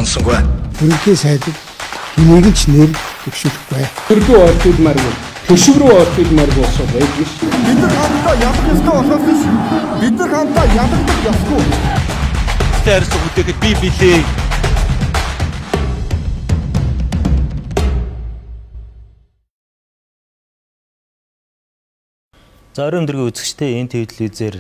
унсангүй. Бүрэлдэхүүн сайдад хэнийг ч нэр дэвшүүлэхгүй. Төргөө орчуулмааргүй, төшөг рүү орчуулмааргүй улсууд байдаг шүү. Бид нар хамтдаа ялах ёстой болохоос биш. Бид нар хамтдаа ялагдах ёсгүй. Харилцаа бүтээхэд би билээ. За оройн өдрийн үзэгчдээ энэ ТV телевизээр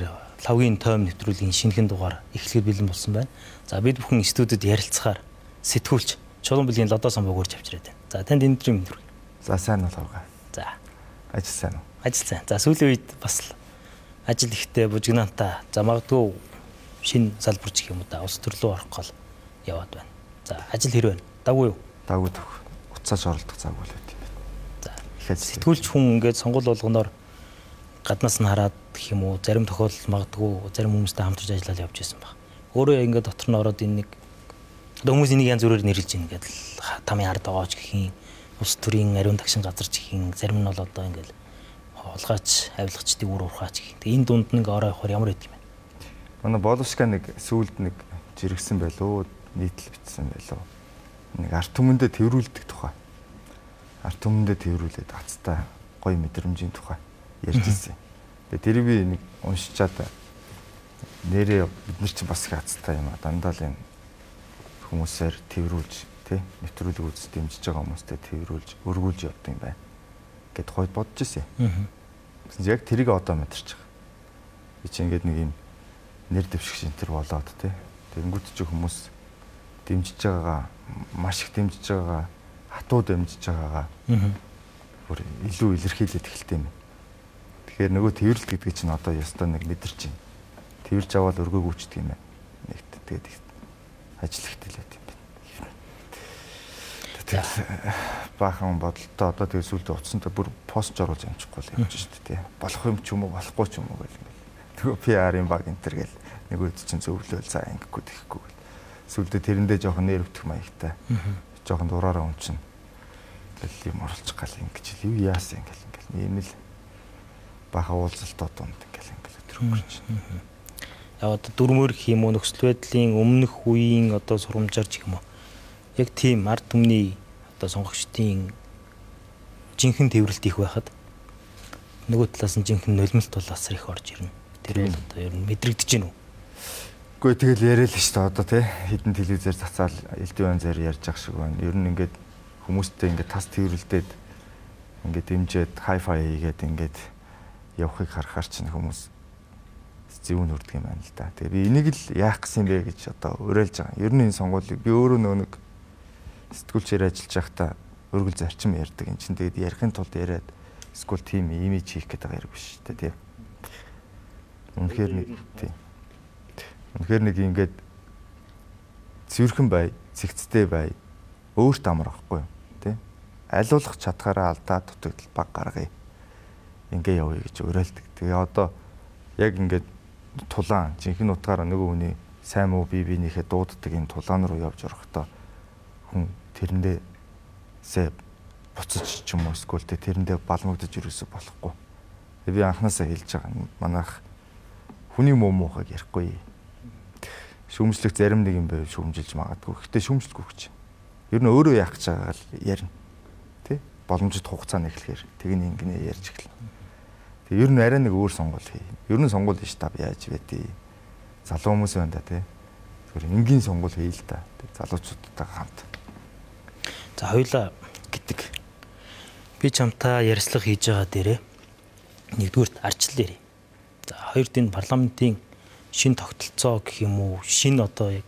лавгийн тойм нэвтрүүлгийн шинэхэн дугаар эхлэхэд бэлэн болсон байна. За бид бүхэн студид ярилцахаар сэтгүүлч Чулуун бүлгийн Лодоо самбууг урьж авчираад байна. За танд энэ өдрийн мэнд хүргэе. За сайн уу лавга. За. Ажил сайн уу? Ажил сайн. За сүүлийн үед бас ажил ихтэй бужигнаантай. За магадгүй шинэ салбарч гэх юм уу да улс төрлөө орох гол яваад байна. За ажил хэр байна? Давгүй юу? Давгүй төх. Уцааж оролдох цаг бол байт юм байна. За. Их ажил. Сэтгүүлч хүн ингээд сонгуул болгоноор гаднаас нь хараад гэх юм уу зарим тохиолдолд магадгүй зарим хүмүүстэй хамтарч ажиллаад явж исэн баг. Өөрөө ингээд дотор нь ороод энэ нэг одоо хүмүүс энийг янз бүрээр нэрлэж байна ингээд тамын ард байгаач гэх юм, улс төрийн ариун тагшин газар ч гэх юм, зарим нь бол одоо ингээд хулгайч, авилгачдыг үр урхаач гэх юм. Тэгээ энэ дунд нэг ороо явахаар ямар байдаг юм бэ? Манай Боловска нэг сүүлд нэг жиргсэн байлуу, нийтлэл бичсэн байлуу. Нэг арт түмэндээ тэрвэрлдэг тухай. Арт түмэндээ тэрвэрлээд ацтай гоё мэдрэмжийн тухай ярьж ирсэн. Тэгээ тэр би нэг уншичаад нэрээ бид нар чинь бас их азтай юм а. Дандаа л юм хүмүүсээр тэрвэрлж тий нэвтрүүлэг үзэж дэмжиж байгаа хүмүүстэй тэрвэрлж өргүүлж явдаг юм байна гэд гойд бодож ирсэн. Тэгсэн чинь яг тэрийг одоо мэдэрч байгаа. Би чи ингээд нэг юм нэр дэвших шинтер болоод тий тэгэнгүүт чи хүмүүс дэмжиж байгаагаа маш их дэмжиж байгаагаа хатуу дэмжиж байгаагаа бүр илүү илэрхийлээд эхэлтэй юм. Тэгэхээр нөгөө тэрвэрлэлт гэдэг чинь одоо ёстой нэг мэдэрч байна. Тэрвэрж аваад өргөөгүйчдэг юм байна. Нэгт тэгээд ажил ихтэй л байт юм байна. Тэгээд баахан бодолтой одоо тэгээд сүлдө утсантай бүр пост оруулж амжихгүй л явж шүү дээ. Болох юм ч юм уу болохгүй ч юм уу гэл ингээл. Нөгөө PR-ын баг энэ төр гэл нэг үед чинь зөвлөөл за ингэхгүй тэхгүй гэл. Сүлдө тэрэндээ жоохон нэр өвтөх маягтай. Жоохон дураараа унчин. Тэгэл юм оруулчих гал ингэж л юу яасан ингээл ингээл ийм л баха уулзалтууд дунд ингээл ингээл өдөр өнгөрч. Яг одоо дүрмөр гэх юм уу нөхцөл байдлын өмнөх үеийн одоо сургамжаар ч гэх юм уу. Яг тийм ард түмний одоо сонгогчдын жинхэнэ тэрвэрлэлт их байхад нөгөө талаас нь жинхэнэ нулимлт бол асар их орж ирнэ. Тэр бол одоо ер нь мэдрэгдэж гин үү? Үгүй тэгэл яриа л шүү дээ одоо тий хідэн телевизээр цацаал элдвэн зэр ярьж ах шиг байна. Ер нь ингээд хүмүүстэй ингээд тас тэрвэрлдээд ингээд дэмжиэд хай-фай хийгээд ингээд явахыг харахаар чинь хүмүүс зөв нүрдэг юм байна л да. Тэгээ би энийг л яах гэсэн юм бэ гэж одоо уриалж байгаа. Ер нь энэ сонгуулийг би өөрөө нөгөө нэг сэтгүүлчээр ажиллаж байхдаа өргөл зарчим ярьдаг. Энд чинь тэгээд ярихын тулд яриад эсвэл тийм имиж хийх гэдэг байгаа хэрэг биш шүү дээ, тийм. Үнэхээр нэг тийм. Үнэхээр нэг ингээд цэвэрхэн бай, цэгцтэй бай, өөрт амар байхгүй юу, тийм. Алиулах чадхаараа алдаа дутагдал баг гаргая. Ингээ явъя гэж уриалдаг. Тэгээ одоо яг ингээд тулаан жинхэнэ утгаараа нөгөө хүний сайн муу бие биенийхээ дууддаг энэ тулаан руу явж орохдоо хүн тэрэндээ сэ буцаж ч юм уу эсвэл тэрэндээ балмагдаж ирээсэ болохгүй. Тэгээ би анхнаасаа хэлж байгаа. Манайх хүний муу муухайг ярихгүй. Шүүмжлэх зарим нэг юм байв шүүмжилж магадгүй. Гэхдээ шүүмжлэхгүй гэж. Ер нь өөрөө яах гэж байгааг л ярина. Тэ? Боломжит хугацаа нь эхлэхээр тэг нь ингэнэ ярьж эхэлнэ. Тэг ер нь арай нэг өөр сонгуул хий. Ер нь сонгуул штаб яаж байдیں۔ Залуу хүмүүс байна да тий. Зүгээр энгийн сонгуул хий л да. Тэг залуучуудтайгаа хамт. За хоёлаа гэдэг. Би чамтай ярилцлага хийж байгаа дээрээ нэгдүгüрт арчлал ярив. За хоёрт энэ парламентын шин тогтолцоо гэх юм уу шин одоо яг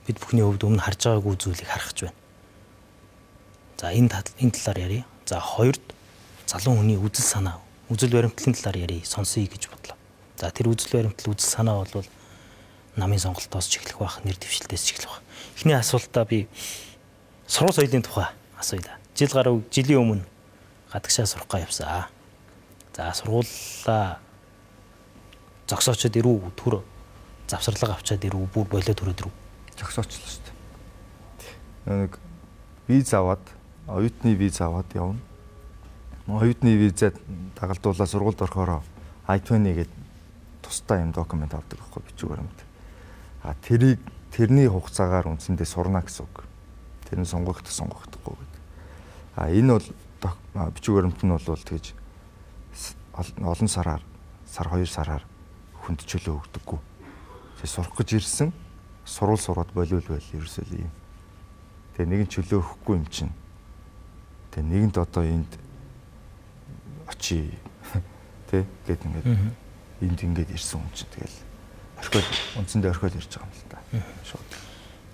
бид бүхний хувьд өмнө харж байгаагүй зүйлийг харах гэж байна. За энэ талаар ярив. За хоёрт залуу хүний үзэл санаа үзэл баримтлалын талаар ярив, сонсъё гэж бодлоо. За тэр үзэл баримтлал, үзэл санаа бол намын сонголтоос ч эхлэх байх, нэр дэвшилтээс ч эхлэх байх. Эхний асуултаа би сургууль соёлын тухай асууя да. Жил гаруй жилийн өмнө гадагшаа сурах га явсан. За сургуулаа зогсоочод ирүү, түр завсарлага авчаад ирүү, бүр болиод төрөөд ирүү. Зогсоочлоо шүү дээ. Нэг виз аваад, оюутны виз аваад явна. Оюутны визээ дагалдуулаад сургуульд орохороо I-20 гэдэг тусдаа юм документ авдаг байхгүй бичиг баримт. А тэрийг Тэрний хугацаагаар үндсэндээ сурна гэсэн үг. Тэр нь сонгогдох сонгогдохгүй гэдэг. А энэ бол бичиг баримт нь бол тэгж олон сараар сар 2 сараар хүнд чөлөө өгдөггүй. Тэгээ сурах гэж ирсэн сурвал сураад болиул байл ерөөсөө л юм. Тэгээ нэг нь чөлөө өгөхгүй юм чинь. Тэгээ нэгэнт одоо энд очие тэ гэд ингээд энд ингээд ирсэн хүн чинь тэгэл орхиод үндсэндээ орхиод ирж байгаа юм л та. Шууд.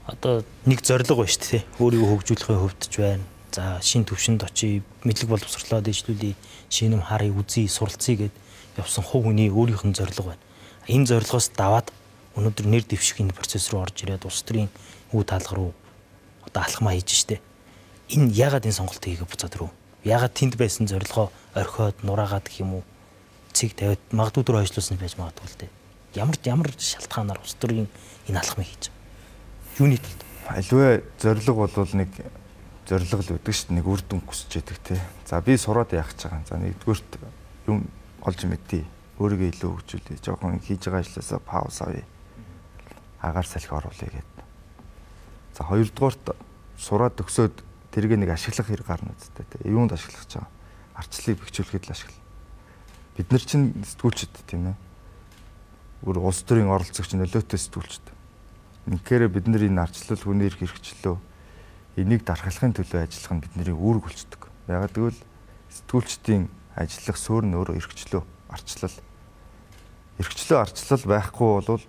Одоо нэг зорилго байна шүү дээ. Өөрийгөө хөгжүүлэхийн хувьд ч байна. За шин төвшөнд очие, мэдлэг боловсрлоо дэвшлүүлье, шин юм харъя, үзье, суралцъя гэд явсан хувь хүний өөрийнх нь зорилго байна. Энэ зорилгоос даваад өнөөдөр нэр дэвших энэ процесс руу орж ирээд улс төрийн үе таалга руу одоо алхмаа хийж штэ. Энэ яагаад энэ сонголтыг хийгээ буцаад руу? Яагаад тэнд байсан зорилгоо орхиод нураагаад гэх юм уу? Цэг тавиад магадгүй дөрөв хойшлуулсан байж магадгүй л дээ. Ямар шалтгаанаар улс төрийн энэ алхмыг хийж байгаа? Юуны тулд? Аливаа зорилго бол нэг зорилго л өгдөг шүү дээ. Нэг үр дүн хүсэж яадаг те. За би сураад яах гэж байгаа юм. За нэгдүгüрт юм олж мэдье. Өөрийгөө илүү хөгжүүлье. Жохон хийж байгаа ажлаасаа пауз авъя. Агаар салхи оруулъя гэд. За хоёрдугаарт сураад төгсөөд тэрийг нэг ашиглах хэрэг гарна үстэй те. Юунд ашиглах гэж байгаа? Арчлалыг бэхжүүлэхэд л ашигла. Бид нар чинь сэтгүүлчд тийм ээ. Өөр улс төрийн оролцогч нөлөөтэй сэтгүүлчд. Үнэхээр бид нар энэ арчлал хүний эрх хэрэгчлөө энийг дархлахын төлөө ажиллах нь бидний үүрэг болчдөг. Ягаад гэвэл сэтгүүлчдийн ажиллах суурь нь өөрөө эрхчлөө, арчлал. Эрхчлөө, арчлал байхгүй бол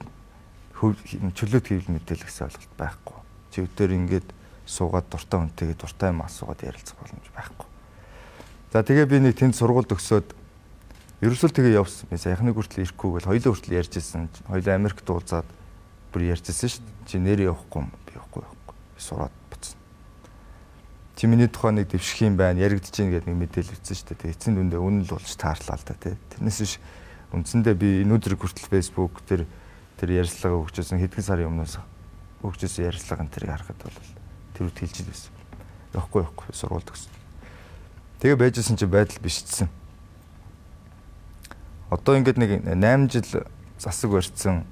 чөлөөт хэвлэл мэдээлэл гэсэн ойлголт байхгүй. Чивдээр ингээд суугаад дуртай хүнтэйгээ дуртай юм асуугаад ярилцах боломж байхгүй. За тэгээ би нэг тэнд сургуульд төгсөөд ерөөсөө тэгээ явсан. Би саяхныг хүртэл ирэхгүй гэл хоёулаа хүртэл ярьж ирсэн. Хоёулаа Америкт уулзаад бүр ярьж ирсэн шүү дээ. Чи нэрээ явахгүй юм? Би явахгүй. Би сураад буцсан. Чи миний тухай нэг дэвших юм байна, яригдж гин гэдэг нэг мэдээлэл өгсөн шүү дээ. Тэгээ эцсийн дүндээ үнэн л болж таарлаа л да тий. Тэрнээс биш үндсэндээ би энэ өдрийг хүртэл Facebook тэр ярилцлага өгчээсэн хэдхэн сарын өмнөөс өгчээсэн ярилцлагын тэрийг харахад бол тэр үед хэлж л байсан. Явахгүй сургуульд төгсөн. Тэгээ байжсэн чи байдал бишсэн. Одоо ингээд нэг 8 жил засаг барьсан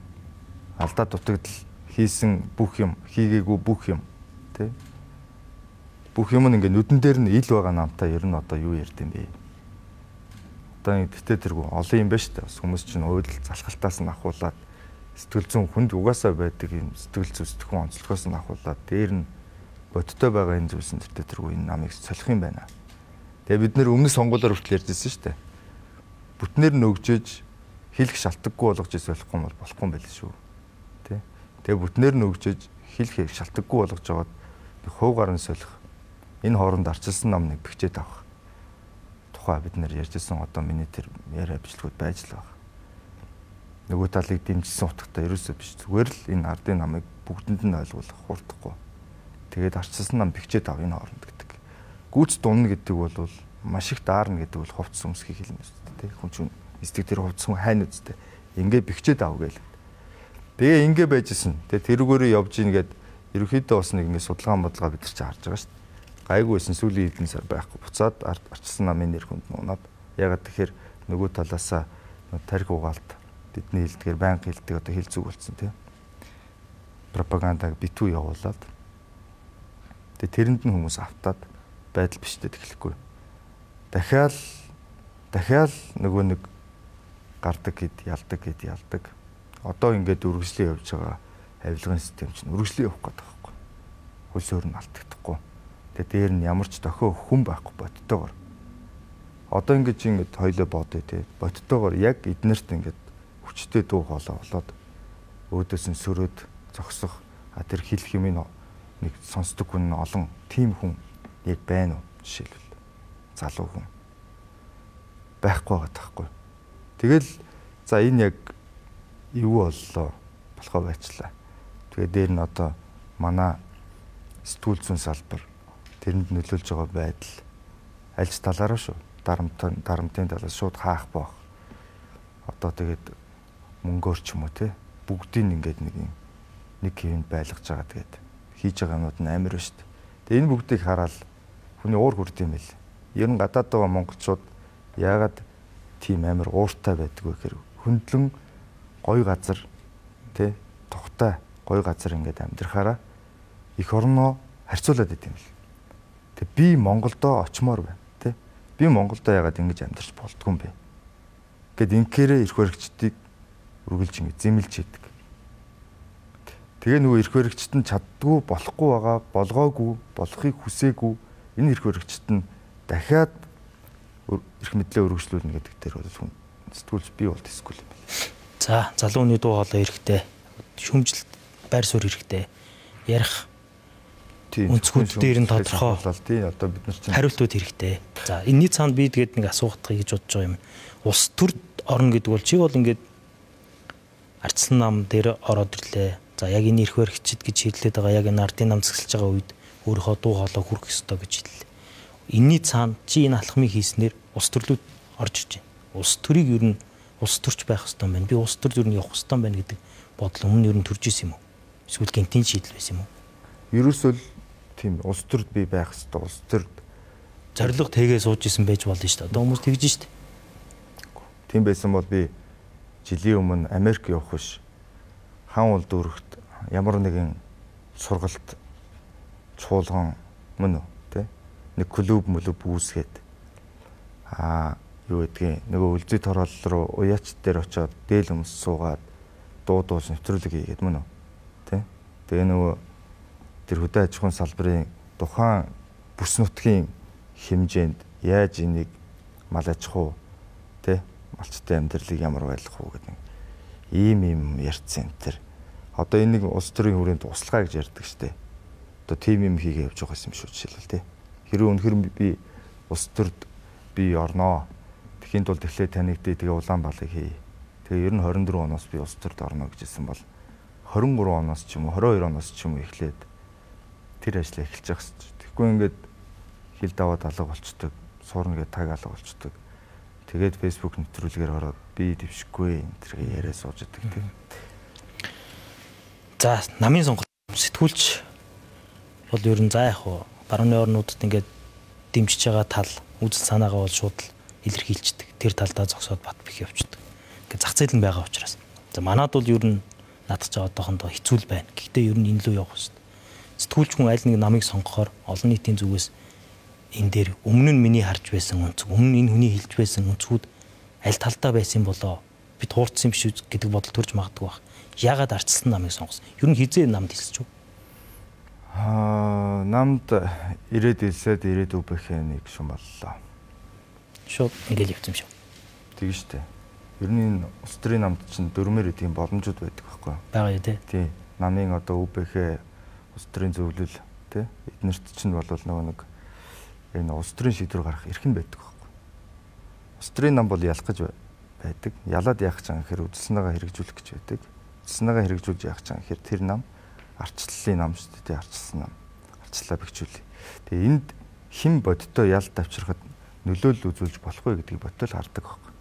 алдаа дутагдал хийсэн бүх юм, хийгээгүй бүх юм тий. Бүх юм нь ингээд нүдэн дээр нь ил байгаа намтай ер нь одоо юу ярьд юм бэ? Одоо ингэ тэтэ тэргүй олон юм байна шүү дээ. Бас хүмүүс чинь уйлал залхалтаас нь ахуулаад сэтгэл зүйн хүнд угаасаа байдаг юм сэтгэл зүй сэтгхүүн онцлогоос нь ахуулаад дээр нь бодтой байгаа энэ зүйлс нь тэтэ тэргүй энэ намыг солих юм байна. Тэгээ бид нэр өмнө сонгуулиар хүртэл ярьж ирсэн шүү дээ. Бүтнээр нь өгжээж хэлэх шалтгагүй болгож ис болохгүй бол болохгүй юм байл шүү. Тэ. Тэгээ бүтнээр нь өгжээж хэлэх шалтгагүй болгож жагаад хуугаар нь солих энэ хооронд арчилсан нам нэг бэхжээд авах тухай бид нэр ярьжсэн одоо миний тэр яриа бичлэгүүд байж л байгаа. Нөгөө талыг дэмжсэн утгатай ерөөсөө биш. Зүгээр л энэ ардын намыг бүгдэнд нь ойлгуулах хурдахгүй. Тэгээд арчилсан нам бэхжээд ав энэ хооронд гэдэг. Гүйц дунна гэдэг бол маш их даарна гэдэг бол хувцас өмсөхийг хэлнэ шүү дээ. Хүн чинь эсдэг тэр хувцас хүн хайна үстэй. Ингээ бэхжээд ав гээл. Тэгээ ингээ байжсэн. Тэгээ тэрүүгээрээ явж ийн гээд ерөнхийдөө бас нэг ингээ судалгаа бодлогоо бид нар чи харж байгаа шүү дээ. Гайгүй байсан сүүлийн хэдэн сар байхгүй. Буцаад арчилсан намын нэр хүнд нунаад. Ягаад тэгэхээр нөгөө талаасаа тарих угаалт бидний хэлдгээр байнга хэлдэг одоо хэл зүг болсон тийм. Пропагандаг битүү явуулаад. Тэгээ тэрэнд нь хүмүүс автаад байдал биштэй тэглэхгүй. Дахиад нөгөө нэг гардаг гэд ялдаг гэд ялдаг. Одоо ингээд үргэлжлэн явж байгаа авилгын систем чинь үргэлжлэн явах гэдэг байхгүй. Хөл суурь нь алдагдахгүй. Тэгээ дээр нь ямар ч дохио хүн байхгүй бодтойгоор. Одоо ингээд чи ингээд хоёлоо бодъё те. Бодтойгоор яг эднэрт ингээд хүчтэй дуу хоолой болоод өөдөөс нь сөрөөд зогсох а тэр хэлэх юм нэг сонсдог хүн олон тийм хүн яг байна уу жишээлбэл залуу хүн байхгүй байгаа таахгүй. Тэгэл за энэ яг юу боллоо болохоо байчлаа. Тэгээ дээр нь одоо манай сэтгүүл зүйн салбар тэрэнд нөлөөлж байгаа байдал альж талаараа шүү. Дарамтын талаас шууд хаах боох. Одоо тэгээд мөнгөөр ч юм уу те бүгдийг ингээд нэг хэвэнд байлгаж байгаа тэгээд хийж байгаа юмнууд нь амар ба шүү дээ. Тэгээ энэ бүгдийг хараад хүний уур хүрд юм бэл. Ер нь гадаад байгаа монголчууд яагаад тийм амар ууртай байдаг вэ гэхээр хөндлөн гой газар те тухтай Гой газар ингээд амьдрахаараа эх орноо харьцуулаад байт юм л. Тэг би Монголдо очимоор байна, тий. Би Монголдо ягаад ингэж амьдарч болдгүй юм бэ? Гэт инкээрээ эрх баригчдыг үргэлж ингэ зэмлж хийдэг. Тэгээ нөгөө эрх баригчд нь чаддгүй, болохгүй байгаа, болгоогүй, болохыг хүсээгүй энэ эрх баригчд нь дахиад эрх мэдлээ өргөжлүүлнэ гэдэг дээр бол хүн сэтгүүлч би бол тэсгүй юм байна. За, залууны дуу хоолой хэрэгтэй, шүүмжлэлт байр суурь хэрэгтэй, ярих өнцгүүд дээр нь тодорхой тий, одоо бид нар чинь хариултууд хэрэгтэй. За, энэний цаанд би тэгээд нэг асуухдахыг гэж бодож байгаа юм. Улс төрд орно гэдэг бол чи бол ингээд ардчилсан нам дээр ороод ирлээ. За, яг энэ эрх баригчид гэж хэллээд байгаа, яг энэ ардын нам зэксэлж байгаа үед өөрийнхөө дуу хоолой хүргэх ёстой гэж хэллээ. Энэний цаанд чи энэ алхмыг хийснээр улс төрлүүд орж ирж байна. Улс төрийг ер нь улс төрч байх ёстой юм байна. Би улс төрд ер нь явах ёстой юм байна гэдэг бодол өмнө ер нь төрж исэн юм уу? Эсвэл гэнтийн шийдэл байсан юм уу? Ерөөсөө л тийм улс төрд би байх ёстой, улс төрд зорилго тэгээ сууж исэн байж болно шүү дээ. Одоо хүмүүс тэгж шүү дээ. Тийм байсан бол би жилийн өмнө Америк явах биш. Хаан уул дүүрэгт ямар нэгэн сургалт чуулган мөн үү тэ нэг клуб мөлөв үүсгээд аа юу гэдгийг нөгөө үлзий тороол руу уяач дээр очиод дээл өмс суугаад дуу дууш нэвтрүүлэг хийгээд мөн үү тэ. Тэгээ нөгөө тэр хөдөө аж ахуйн салбарын тухайн бүс нутгийн хэмжээнд яаж энийг мал аж ахуй тэ малчтай амьдралыг ямар байлгах уу гэдэг ийм юм ярьсан энэ төр. Одоо энэ нэг улс төрийн хүрээнд туслахаа гэж ярьдаг штэ. Одоо тийм юм хийгээ явж байгаа юм шүү жишээлбэл тэ. Хэрвээ үнэхэр би улс төрд би орноо. Тэхийн тулд эхлээд танигдъя, тэгээ Улаанбаалыг хий. Тэгээ ер нь 24 оноос би улс төрд орно гэжсэн бол 23 оноос ч юм уу 22 оноос ч юм уу эхлээд тэр ажлаа эхэлж явах хэрэгтэй. Тэгэхгүй ингээд хил даваад алга болчдөг, суурна гээд таг алга болчдөг. Тэгээд Facebook нэвтрүүлгээр ороод би дэвшихгүй энэ тэргээ яриа сууж идэг тийм. За, намын сонголт сэтгүүлч бол ер нь за яг хуу барууны орнуудад ингээд дэмжиж байгаа тал үзэл санаагаа бол шууд л илэрхийлждэг. Тэр талдаа зогсоод бат бих явчихдаг. Ингээд зах зээл нь байгаа учраас. За, манад бол ер нь надад ч одоохондоо хэцүү л байна. Гэхдээ ер нь энэ лүү явах хэрэгтэй. Сэтгүүлч хүн аль нэг намыг сонгохоор олон нийтийн зүгээс энэ дээр өмнө нь миний харж байсан өнцөг, өмнө нь энэ хүний хэлж байсан өнцгүүд аль талдаа байсан болоо бид хуурдсан юм биш үү гэдэг бодол төрж магадгүй байх. Яагаад ардчилсан намыг сонгосон? Ер нь хизээ намд хэлсэж үү? Аа, намд ирээд илсээд ирээд үбэхээ нэг шум боллоо. Шууд ингээл явсан юм шиг. Тэгэн штэ. Ер нь энэ улс төрийн намд чинь дөрмөр эдийн боломжууд байдаг байхгүй юу? Байгаа юу те? Тий. Намын одоо үбэхээ улс төрийн зөвлөл те эднэрт чинь бол нөгөө нэг энэ улс төрийн шийдвэр гаргах эрх нь байдаг байхгүй. Улс төрийн нам бол ялах гэж байдаг. Ялаад яах гэж байгаа гэхээр үзэлсэнийгээ хэрэгжүүлэх гэж байдаг. Үзэлсэнийгээ хэрэгжүүлж яах гэж байгаа гэхээр тэр нам арчлалын нам шүү дээ, арчилсан нам. Арчлалаа бэхжүүлье. Тэгээ энд хэн бодтой ялд авчирхад нөлөөлөл үзүүлж болохгүй гэдгийг бодтой л хардаг байхгүй.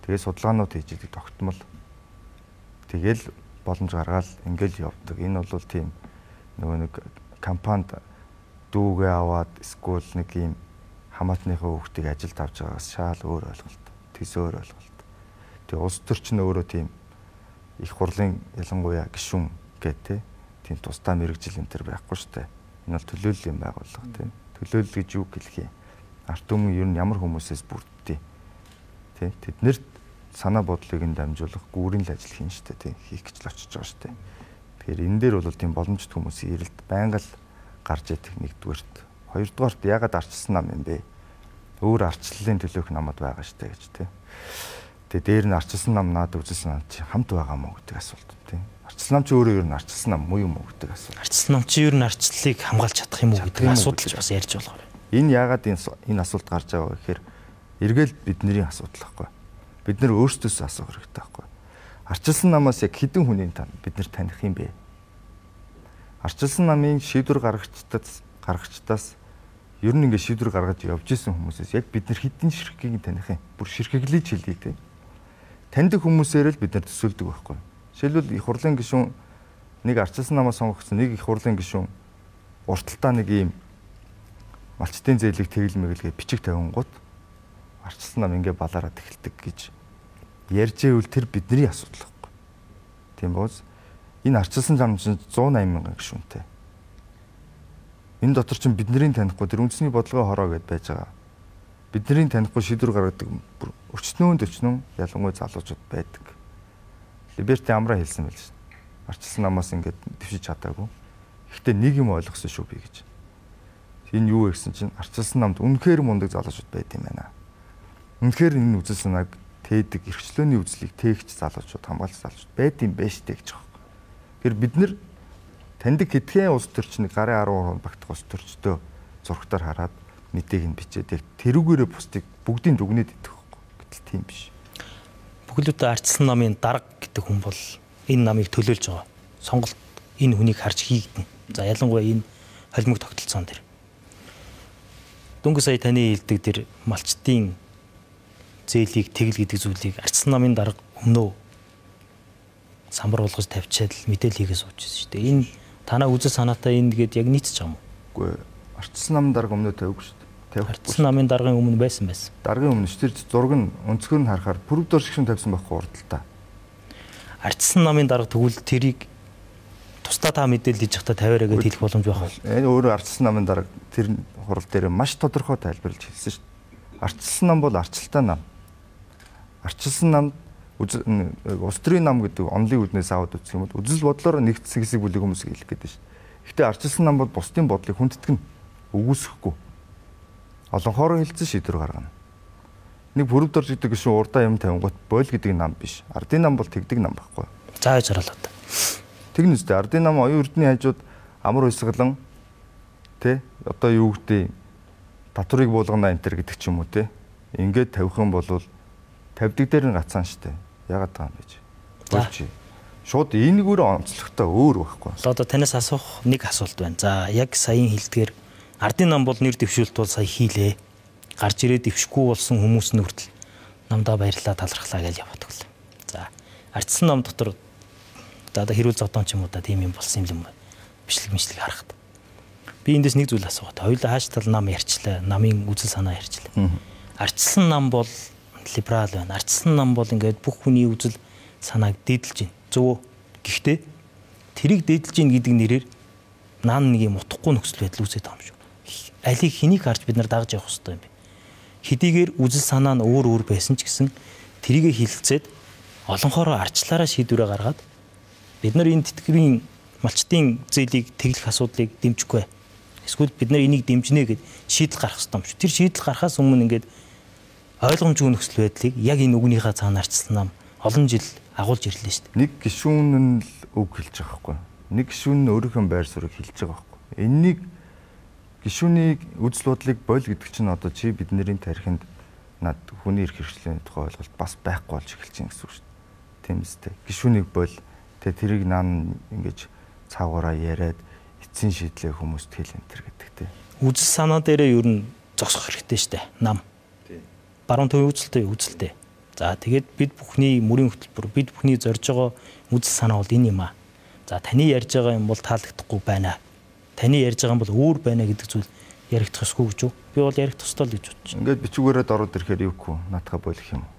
Тэгээ судалгаанууд хийж идэг тогтмол. Тэгэл боломж гаргаал ингээл явдаг. Энэ бол тийм нөгөө нэг компанид дүүгээ аваад эсвэл нэг ийм хамаатныхаа хүүхдийг ажилд авч байгаагаас шаал өөр ойлголт. Тэс өөр ойлголт. Тэгээ улс төр чинь өөрөө тийм их хурлын ялангуяа гишүүн гэх тээ тийм тусдаа мэрэгжил энэ төр байхгүй шүү дээ. Энэ бол төлөөллийн байгууллага тийм. Төлөөлөл гэж юу гэлэх юм? Ард түмэн ер нь ямар хүмүүсээс бүрддэг тийм. Тэднэрт санаа бодлыг нь дамжуулах гүүрийн л ажил хийн шүү дээ тийм. Хийх гэж л очиж байгаа шүү дээ. Тэгэхээр энэ дээр бол тийм боломжтой хүмүүсийн эрэлт байнга л гарч идэх нэгдүгээрт. Хоёрдугаарт ягаад арчилсан нам юм бэ? Өөр арчлалын төлөөх намууд байгаа шүү дээ гэж тийм. Тэгээ дээр нь арчилсан нам наад үзэлсэн нам чи хамт байгаа мó гэдэг асуулт тийм. Арчилсан нам чи өөрөө ер нь арчилсан нам муу юм уу гэдэг асуулт. Арчилсан нам чи ер нь арчлалыг хамгаалж чадах юм уу гэдэг асуудал ч бас ярьж болохоор. Энэ яагаад энэ асуулт гарч байгаа вэ гэхээр эргээл бидний асуудал байхгүй. Бид нэр өөрсдөөсөө асуух хэрэгтэй байхгүй. Арчилсан намаас яг хэдэн хүний бид нэр таних юм бэ? Арчилсан намын шийдвэр гаргагчдаас ер нь ингээд шийдвэр гаргаж явж исэн хүмүүсээс яг бид нар хэдэн ширхгийг таних юм? Бүр ширхэглэж хэлье те. Таньдаг хүмүүсээр л бид нар төсөөлдөг байхгүй. Жишээлбэл их хурлын гишүүн нэг арчилсан намаас сонгогдсон нэг их хурлын гишүүн урталтаа нэг ийм малчдын зээлийг тэгэл мэгэлгээ бичиг тавингууд арчилсан нам ингээ балаараад эхэлдэг гэж ярьж ивэл тэр бидний асуудал байхгүй. Тийм бооз Энэ арчилсан нам чинь 180 мянган гишүүнтэй. Энэ дотор чинь бидний танихгүй тэр үндэсний бодлогын хороо гэдээ байж байгаа. Бидний танихгүй шийдвэр гаргадаг бүр өчнөөн төчнөн ялангуяа залуучууд байдаг. Либерти амраа хэлсэн байл шин. Арчилсан намаас ингээд дэвшиж чадаагүй. Гэхдээ нэг юм ойлгосон шүү би гэж. Энэ юу вэ гэсэн чинь арчилсан намд үнэхээр мундаг залуучууд байд юм байна. Үнэхээр энэ үзэл санааг тээдэг, эрхчлөөний үзлийг тээгч залуучууд, хамгаалч залуучууд байд юм байна штэ гэж байгаа. Тэр бид нэр таньдаг хэдхэн улс төрчний гарын 13 багтах улс төрчдөө зурагтаар хараад мэдээг нь бичээд яг тэрүүгээрээ бусдыг бүгдийг дүгнээд идэх байхгүй. Гэтэл тийм биш. Бүхэл бүтэн арчилсан намын дарга гэдэг хүн бол энэ намыг төлөөлж байгаа. Сонголт энэ хүнийг харж хийгдэнэ. За ялангуяа энэ холимог тогтолцоон дээр. Дөнгөж сая таны хэлдэг тэр малчдын зээлийг тэгэл гэдэг зүйлийг арчилсан намын дарга өмнөө самбар болгож тавьчаад л мэдээлэл хийгээ сууж байсан шүү дээ. Энэ танаа үзэл санаатай энэ гээд яг нийцэж байгаа юм уу? Үгүй ээ. Арчилсан намын дарга өмнөө тавиагүй шүү дээ. Арчилсан намын даргын өмнө байсан байсан. Даргын өмнө ш тэр зураг нь өнцгөр нь харахаар пүрвдор шигшин тавьсан байхгүй урдталта. Арчилсан намын дарга тэгвэл тэрийг тусдаа та мэдээлэл хийж байхдаа тавиараа гэж хэлэх боломж байх уу? Энэ өөрөө арчилсан намын дарга тэр хурал дээр маш тодорхой тайлбарлаж хэлсэн шүү дээ. Арчилсан нам бол арчилтай нам. Арчилсан нам улс төрийн нам гэдэг онлын үднээс аваад үзэх юм бол үзэл бодлоор нэгдсэн хэсэг бүлэг хүмүүс хэлэх гэдэг шүү дээ. Гэхдээ арчилсан нам бол бусдын бодлыг хүндэтгэн үгүйсэхгүй. Олонхоороо хэлцэн шийдвэр гаргана. Нэг пүрвдорж гэдэг гişүн урдаа юм тавингуут бойл гэдэг нам биш. Ардын нам бол тэгдэг нам байхгүй. За яаж харалаа та. Тэгнэ үстэй. Ардын нам оюун эрдний хажууд амар уйсгалан тэ одоо юу гэдэг татварыг буулгана энэ төр гэдэг ч юм уу тэ. Ингээд тавих юм бол тавьдаг дээр нь гацаан штэ. Яагаад байгаа юм бэ чи? Болж. Шууд энэгээр онцлогтой өөр байхгүй. Одоо танаас асуух нэг асуулт байна. За яг саяын хэлдгээр ардын нам бол нэр дэвшүүлэлт бол сая хийлээ. Гарч ирээд дэвшихгүй болсон хүмүүс нь хүртэл намдаа баярлаа талархлаа гэж яваад өглөө. За арчилсан нам дотор за одоо хэрүүл зодон ч юм уу да тийм юм болсон юм байна. Бичлэг мишлэг харахад. Би эндээс нэг зүйл асуугаад. Хоёулаа хааш тал нам ярьчлаа. Намын үзэл санаа ярьчлаа. Арчилсан нам бол либерал байна. Арчилсан нам бол ингээд бүх хүний үзэл санааг дээдэлж байна. Зөв үү? Гэхдээ тэрийг дээдэлж байна гэдэг нэрээр наан нэг юм утгагүй нөхцөл байдал үүсээд байгаа юм шүү. Алийг хэнийг харж бид нар дагаж явах хэрэгтэй юм бэ? Хэдийгээр үзэл санаа нь өөр өөр байсан ч гэсэн тэрийгэ хилцээд олонхоороо арчлаараа шийдвэрээ гаргаад бид нар энэ тэтгэврийн малчдын зээлийг тэглэх асуудлыг дэмжихгүй. Эсвэл бид нар энийг дэмжинэ гэд шийдэл гаргах хэрэгтэй юм шүү. Тэр шийдэл гаргахаас өмнө ингээд ойлгомжгүй нөхцөл байдлыг яг энэ үгнийхээ цаана арчилсан нам олон жил агуулж ирлээ шүү дээ. Нэг гишүүн нь л үг хэлж байгаа байхгүй. Нэг гишүүн нь өөрийнхөө байр суурийг хэлж байгаа байхгүй. Энэнийг гишүүнийг үзэл бодлыг боль гэдэг чинь одоо чи бидний тархинд над хүний эрх хэрэгслийн тухай ойлголт бас байхгүй болж эхэлж байна гэсэн үг шүү дээ. Тийм үстэй. Гишүүнийг боль тэ тэрийг наан ингэж цаагаараа яриад эцсийн шийдлээ хүмүүст хэл энэ төр гэдэг тэ. Үзэл санаа дээрээ ер нь зогсох хэрэгтэй шүү дээ. Нам. Баруун төвийн үзэлтэй үзэлтэй. За тэгээд бид бүхний мөрийн хөтөлбөр, бид бүхний зорж байгаа үзэл санаа бол энэ юм аа. За таны ярьж байгаа юм бол таалагдахгүй байна. Таны ярьж байгаа юм бол өөр байна гэдэг зүйл яригдах ёсгүй гэж үү? Би бол яригдах ёстой л гэж бодож байна. Ингээд бичгээрээ ороод ирэхээр юугүй наатаха болох юм уу?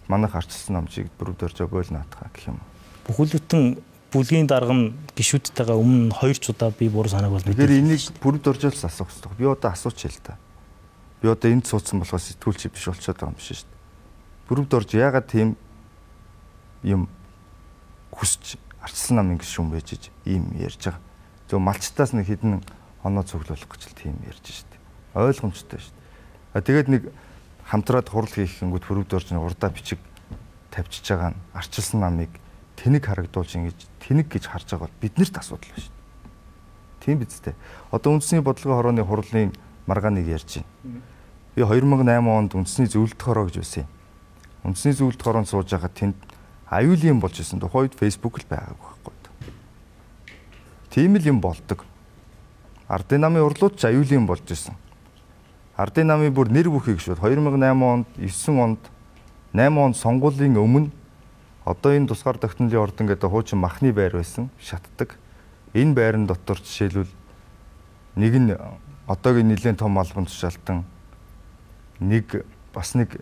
Манайх арчилсан намчийг бүрдэрж бойл наатаха гэх юм уу? Бүхэл бүтэн бүлгийн дарга нь гишүүдтэйгээ өмнө 2 ч удаа би буруу санааг бол мэдээ. Тэгэхээр энийг бүрдэржэлс асуух хэрэгтэй. Би одоо асууч хэл та. Би одоо энд суудсан болохоор сэтгүүлч биш болчиход байгаа юм биш шүү дээ. Бүрдэрж яагаад тийм юм хүсч арчилсан нам ингэ шүн байж ийм ярьж байгаа. Зөв малчтаас нэг хідэн оноо цуглуулах гэж л тийм ярьж штэ. Ойлгомжтой штэ. А тэгээд нэг хамтраад хурал хийх гингүүд пүрвдорж нэг урдаа бичиг тавьчихж байгаа нь арчилсан намыг тэнэг харагдуулж ингэж тэнэг гэж харж байгаа бол биднэрт асуудал байна штэ. Тийм биз дээ. Одоо үндэсний бодлогын хорооны хурлын маргааныг ярьж байна. Би 2008 онд үндэсний зөвлөлт хороо гэж байсан юм. Үндэсний зөвлөлт хороонд сууж байхад тэнд аюулын болж исэн. Тухайн үед Facebook л байгаагүй байхгүй. Тийм л юм болдог. Ардын намын урлууд ч аюулын болж исэн. Ардын намын бүр нэр бүхийг шууд 2008 онд, 9 онд, 8 онд сонгуулийн өмнө одоо энэ тусгаар тогтнолын ордон гэдэг хуучин махны байр байсан, шатдаг. Энэ байран дотор жишээлбэл нэг нь одоогийн нэлээд том албан тушаалтан нэг бас нэг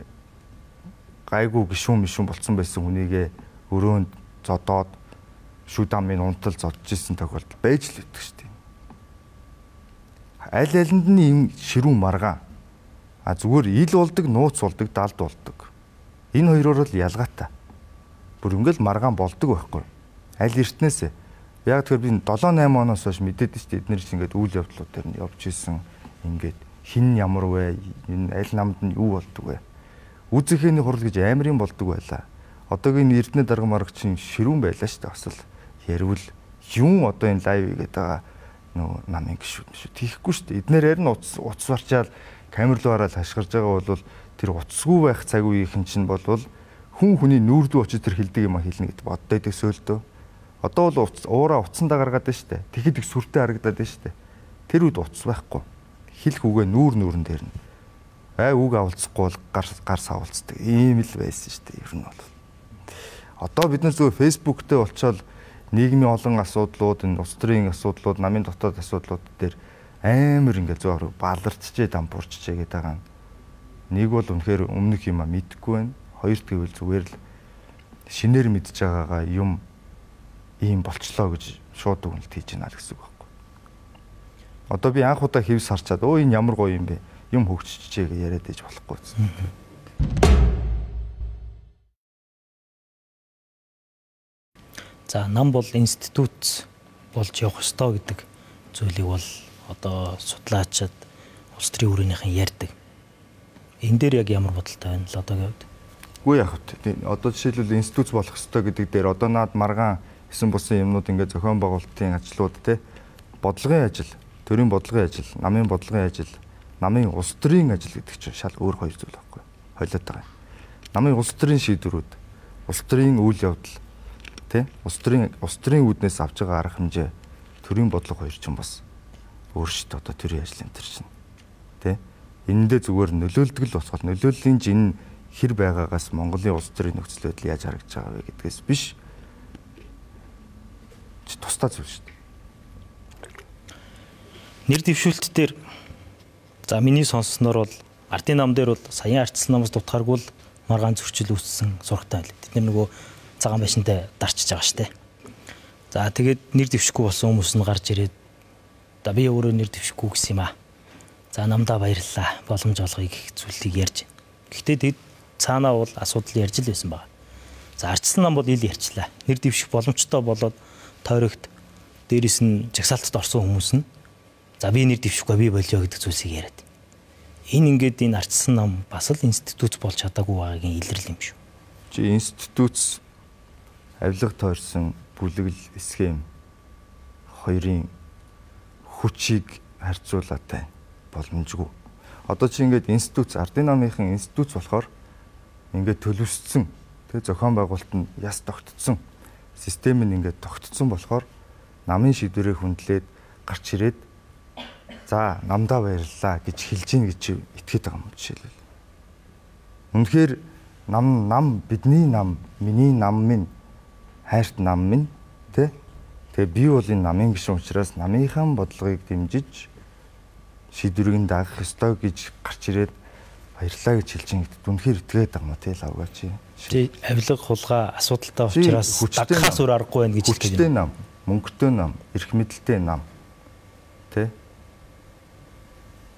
гайгүй гişүүн мишүүн болцсон байсан хүнийгээ өрөөнд зодоод Шүд амын унтал зодж исэн тохиолдол байж л өгдөг шүү дээ. Аль алинд нь ийм ширүүн маргаан. А зүгээр ил болдог, нууц болдог, далд болдог. Энэ хоёроор л ялгаатай. Бүр ингээл маргаан болдог байхгүй. Аль эртнээс яг тэгэхээр би 7 8 оноос хойш мэдээд шүү дээ. Эднэр чинь ингээд үйл явдлууд дээр нь явж исэн. Ингээд хин ямар вэ? Энэ аль намд нь юу болдог вэ? Үзэхэний хурал гэж амар юм болдог байлаа. Одоогийн Эрдэнэ дарга марга чинь ширүүн байлаа шүү дээ. Бас л ярил юм одоо энэ лайв хийгээд байгаа нөгөө намын гишүүд шүү. Тийхгүй шүү дээ. Эднэр харин утас барчаал камер руу хараад хашгирж байгаа бол тэр утасгүй байх цаг үеийнхэн чинь болвол хүн хүний нүүр рүү очиж тэр хилдэг юм а хэлнэ гэд боддог төсөөлдөө. Одоо бол уураа утсандаа гаргаад байна шүү дээ. Тэгэхэд их сүртэй харагдаад байна шүү дээ. Тэр үед утас байхгүй. Хэлэх үгээ нүүр нүүрэн дээр нь. Ай үг авалцахгүй бол гар савалцдаг. Ийм л байсан шүү дээ. Ер нь бол. Одоо бид нар зүгээр Facebook дээр болчоод нийгмийн олон асуудлууд, энэ улс төрийн асуудлууд, намын дотоод асуудлууд дээр амар ингээд зөв баларчжээ, дампуурчжээ гэдэг байгаа юм. Нэг бол үнэхээр өмнөх юм а мэдэхгүй байна. Хоёрт гэвэл зүгээр л шинээр мэдж байгаагаа юм ийм болчлоо гэж шууд дүгнэлт хийж байна л гэсэн үг байхгүй. Одоо би анх удаа хэвс харчаад өө энэ ямар гоё юм бэ? Юм хөгжчихжээ гэж яриад ээж болохгүй гэсэн. За нам бол институт болж явах ёстой гэдэг зүйлийг бол одоо судлаачид улс төрийн үрээнийхэн ярьдаг. Энэ дээр яг ямар бодолтой байна л одоогийн хувьд? Үгүй яг вэ. Одоо жишээлбэл институт болох ёстой гэдэг дээр одоо наад маргаан эсэн бусын юмнууд ингээд зохион байгуулалтын ажлууд те бодлогын ажил, төрийн бодлогын ажил, намын бодлогын ажил, намын улс төрийн ажил гэдэг чинь шал өөр хоёр зүйл байхгүй. Хойлоод байгаа юм. Намын улс төрийн шийдвэрүүд, улс төрийн үйл явдал тэ улс төрийн үүднээс авч байгаа арга хэмжээ, төрийн бодлого хоёр чинь бас өөр шүү дээ. Одоо төрийн ажил энэ төр чинь тэ энэндээ зүгээр нөлөөлдөг л босгол нөлөөллийн жин хэр байгаагаас Монголын улс төрийн нөхцөл байдал яаж харагдаж байгаа вэ гэдгээс биш тусдаа зүйл шүү дээ. Нэр дэвшүүлэлт дээр за миний сонссноор бол ардын нам дээр бол саяын ардчилсан намаас дутхааргүй л маргаан зөрчил үүссэн сурагтай байл. Тэд нар нөгөө цагаан байшинтай дарчиж байгаа штэ. За тэгээд нэр дэвшихгүй болсон хүмүүс нь гарч ирээд за би өөрөө нэр дэвшихгүй гэсэн юм аа. За намдаа баярлалаа. Боломж олгоё гэх зүйлийг ярьж. Гэхдээ тэд цаанаа бол асуудал ярьж л байсан байгаа. За ардчилсан нам бол ил ярьчлаа. Нэр дэвших боломжтой болоод тойрогт дээрэс нь жагсаалтад орсон хүмүүс нь за би нэр дэвшихгүй би болио гэдэг зүйлсийг яриад. Энэ ингээд энэ ардчилсан нам бас л институт болж чадаагүй байгаагийн илрэл юм шүү. Чи институт авилга тойрсон бүлэгэл схем хоёрын хүчийг харьцуулаатай боломжгүй. Одоо чи ингээд институт ардын намынхан институт болохоор ингээд төлөвссөн тэг зохион байгуулалт нь яс тогтцсон систем нь ингээд тогтцсон болохоор намын шийдвэрээ хүндлээд гарч ирээд за намдаа баярлалаа гэж хэлж гин гэж итгэхэд байгаа юм жишээлбэл. Үнэхээр нам бидний нам миний нам минь хайрт нам минь тэ тэгээ би бол энэ намын гишүүн учраас намынхаа бодлогыг дэмжиж шийдвэрийг нь дагах ёстой гэж гарч ирээд баярлалаа гэж хэлж ин гэдэгт үнэхээр итгээд байгаа юм тий лавга чи. Чи авилга хулгай асуудалтай учраас дагахаас өөр аргагүй байна гэж хэлдэг. Хүчтэй нам, мөнгөтэй нам, эрх мэдэлтэй нам тэ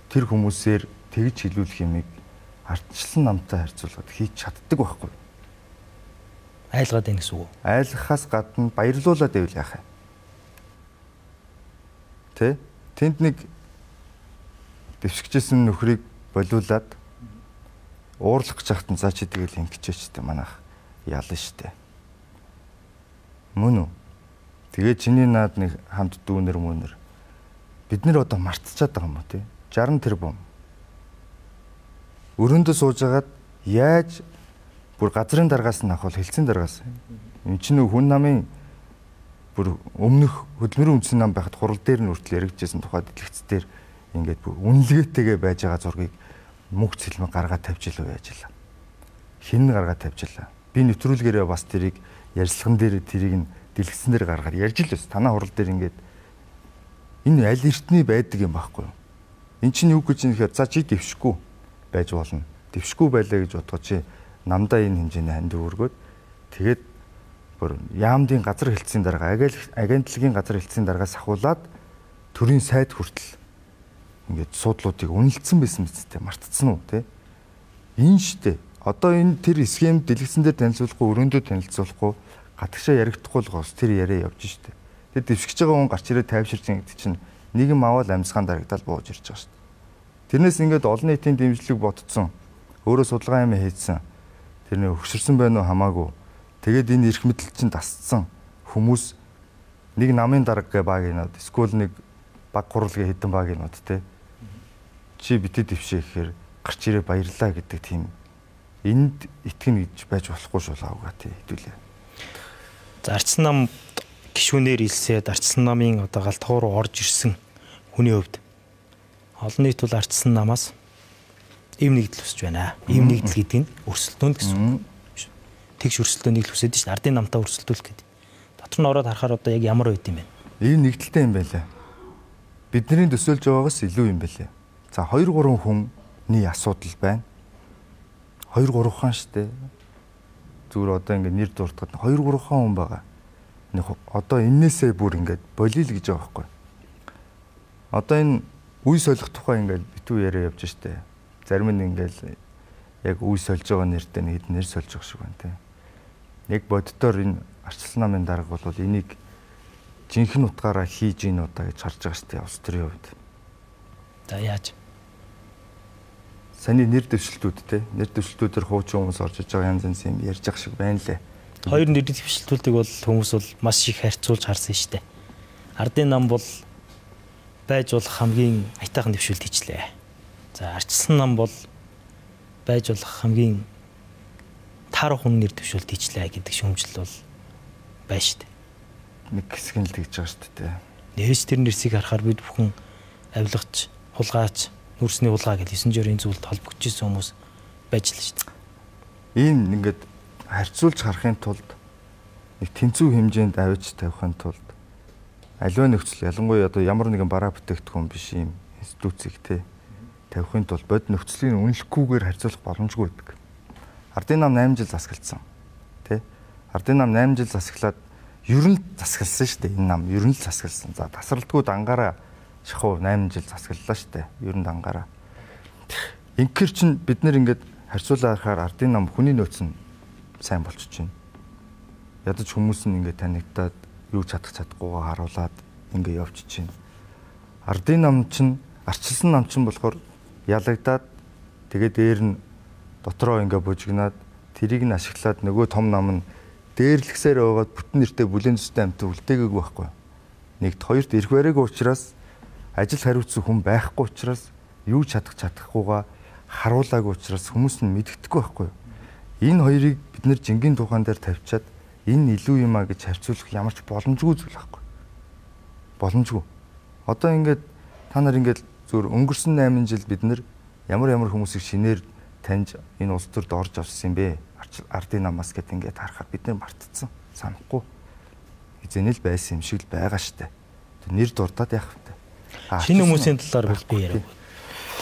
тэр хүмүүсээр тэгж хилүүлэх юмыг ардчилсан намтай харьцуулахад хийж чаддаг байхгүй. Айлгаад байна гэсэн үг үү? Айлгахаас гадна баярлуулад байвал яах юм? Тэ? Тэнд нэг дэвшигчсэн нөхрийг болиулаад уурлах гэж хахтан за чи тэгэл ингэчээч тэ манайх ялна штэ. Мөн үү? Тэгээ чиний наад нэг хамт дүүнер мөнөр бид нар одоо мартчихад байгаа юм уу те? 60 тэрбум. Өрөөндөө сууж агаад яаж бүр газрын даргаас нь авах бол хэлцэн даргаас. Энд чинь хүн намын бүр өмнөх хөдөлмөрийн үндсэн нам байхад хурал дээр нь хүртэл яригдчихсэн тухай дэлгэц дээр ингээд бүр үнэлгээтэйгээ байж байгаа зургийг мөнх цэлмэг гаргаад тавьж илүү яаж илаа. Хин гаргаад тавьж илаа. Би нэвтрүүлгээрээ бас тэрийг ярьцлаган дээр тэрийг нь дэлгэцэн дээр гаргаад ярьж л байсан. Танаа хурал дээр ингээд энэ аль эртний байдаг юм байхгүй юу? Эн чинь юу гэж юм гэхээр за чи дэвшихгүй байж болно. Дэвшихгүй байлаа гэж бодгоо чи намдаа энэ хэмжээний ханд өргөөд тэгээд Бүр яамдын газар хэлтсийн дарга, агентлагийн газар хэлтсийн даргаас ахуулаад төрийн сайд хүртэл ингээд суудлуудыг үнэлсэн байсан биз дээ. Мартцсан уу те? Энэ штэ. Одоо энэ тэр схем дэлгэцэн дээр танилцуулахгүй, өрөөндөө танилцуулахгүй, гадагшаа яригдахгүй л гос тэр яриа явж штэ. Тэр дэвшгэж байгаа хүн гарч ирээд тайвширч гэдэг чинь нийгэм аваад амьсгаан дарагдал бууж ирж байгаа штэ. Тэрнээс ингээд олон нийтийн дэмжлэг ботцсон. Өөрөө судалгаа юм хийцэн. Тэрний өгшөрсөн байна уу хамаагүй. Тэгээд энэ эрх мэдэл чинь тасцсан хүмүүс нэг намын дарга гэ баг инод эсвэл нэг баг гурвалгийн хэдэн баг инод те. Чи битэд дэвшээ гэхээр гарч ирээ баярлаа гэдэг тийм энд итгэнэ гэж байж болохгүй шүү лавга тий хэдүүлээ. За арчсан нам гишүүнээр илсээд арчсан намын одоо гал туу руу орж ирсэн хүний хувьд олон нийт бол арчсан намаас эм нэгдэл өсөж байна. Эм нэгдэл гэдэг нь өрсөлдөөн гэсэн үг. Тэгш өрсөлдөөнийг л хүсэж шин ардын намтаа өрсөлдүүлэх гэдэг. Дотор нь ороод харахаар одоо яг ямар байд юм бэ? Эм нэгдэлтэй юм байлаа. Бидний төсөөлж байгаагаас илүү юм байлаа. За 2 3 хүний асуудал байна. 2 3 хаан штэ. Зүгээр одоо ингээд нэр дуртахад 2 3 хаан хүн байгаа. Нэг одоо эннээсээ бүр ингээд болийл гэж байгаа байхгүй. Одоо энэ үе солих тухай ингээд битүү яриа явж штэ. Зарим нь ингээд яг үе сольж байгаа нэртэй нэг хэд нэр сольж байгаа шиг байна те. Яг боддоор энэ арчилсан намын дарга бол энийг жинхэнэ утгаараа хийж ийн удаа гэж харж байгаа штэ улс төрийн хувьд. За яаж? Саний нэр дэвшилтүүд те. Нэр дэвшилтүүдээр хуучин хүмүүс орж иж байгаа янз янз юм ярьж байгаа шиг байна лээ. Хоёр нэр дэвшилтүүдийг бол хүмүүс бол маш их харьцуулж харсан штэ. Ардын нам бол байж болох хамгийн аятайхан дэвшүүлт хийчлээ. За арчилсан нам бол байж болох хамгийн таарах хүн нэр дэвшүүлт хийчлээ гэдэг шүүмжлэл бол байна штэ. Нэг хэсэг нь л тэгж байгаа штэ те. Нэрс тэр нэрсийг харахаар бид бүхэн авилгач, хулгайч, нүрсний хулгай гэл 9 жорын зүйлд холбогдож исэн хүмүүс байж л штэ. Ийм ингээд харьцуулж харахын тулд нэг тэнцүү хэмжээнд авч тавихын тулд аливаа нөхцөл ялангуяа одоо ямар нэгэн бараа бүтээгдэхүүн биш ийм институцийг те тавихын тулд бод нөхцөлийн үнэлэхгүйгээр харьцуулах боломжгүй байдаг. Ардын нам 8 жил засагласан. Тэ? Ардын нам 8 жил засаглаад ер нь засагласан шүү дээ. Энэ нам ер нь л засагласан. За тасралтгүй дангаараа шахуу 8 жил засаглалаа шүү дээ. Ер нь дангаараа. Инкер чинь бид нэр ингээд харьцуулаа харахаар ардын нам хүний нөөц нь сайн болчихж байна. Ядаж хүмүүс нь ингээд танигдаад юу чадах чадахгүйгаа харуулад ингээд явчихж байна. Ардын нам чинь арчилсан нам чинь болохоор ялагдаад тэгээ дээр нь дотроо ингээ бужигнаад тэрийг нь ашиглаад нөгөө том нам нь дээрлэхсээр байгаад бүтэн нэртэй бүлээн төстэй амт үлдээгээгүй байхгүй. Нэгт хоёрт эрх бариагүй учраас ажил хариуцсан хүн байхгүй учраас юу чадах чадахгүйгаа харуулаагүй учраас хүмүүс нь мэддэхгүй байхгүй. Энэ хоёрыг бид нэр жингийн тухайн дээр тавьчаад энэ илүү юм а гэж харьцуулах ямар ч боломжгүй зүйл байхгүй. Боломжгүй. Одоо ингээд та нар ингээд зүгээр өнгөрсөн 8 жил бид нэр ямар хүмүүсийг шинээр таньж энэ улс төрд орж авсан юм бэ? Ардын намаас гэд ингээд харахаар бид нэр мартцсан. Санахгүй. Эзэнэл байсан юм шиг л байгаа штэ. Нэр дурдаад яах вэ? Шинэ хүмүүсийн талаар бол би яриаг.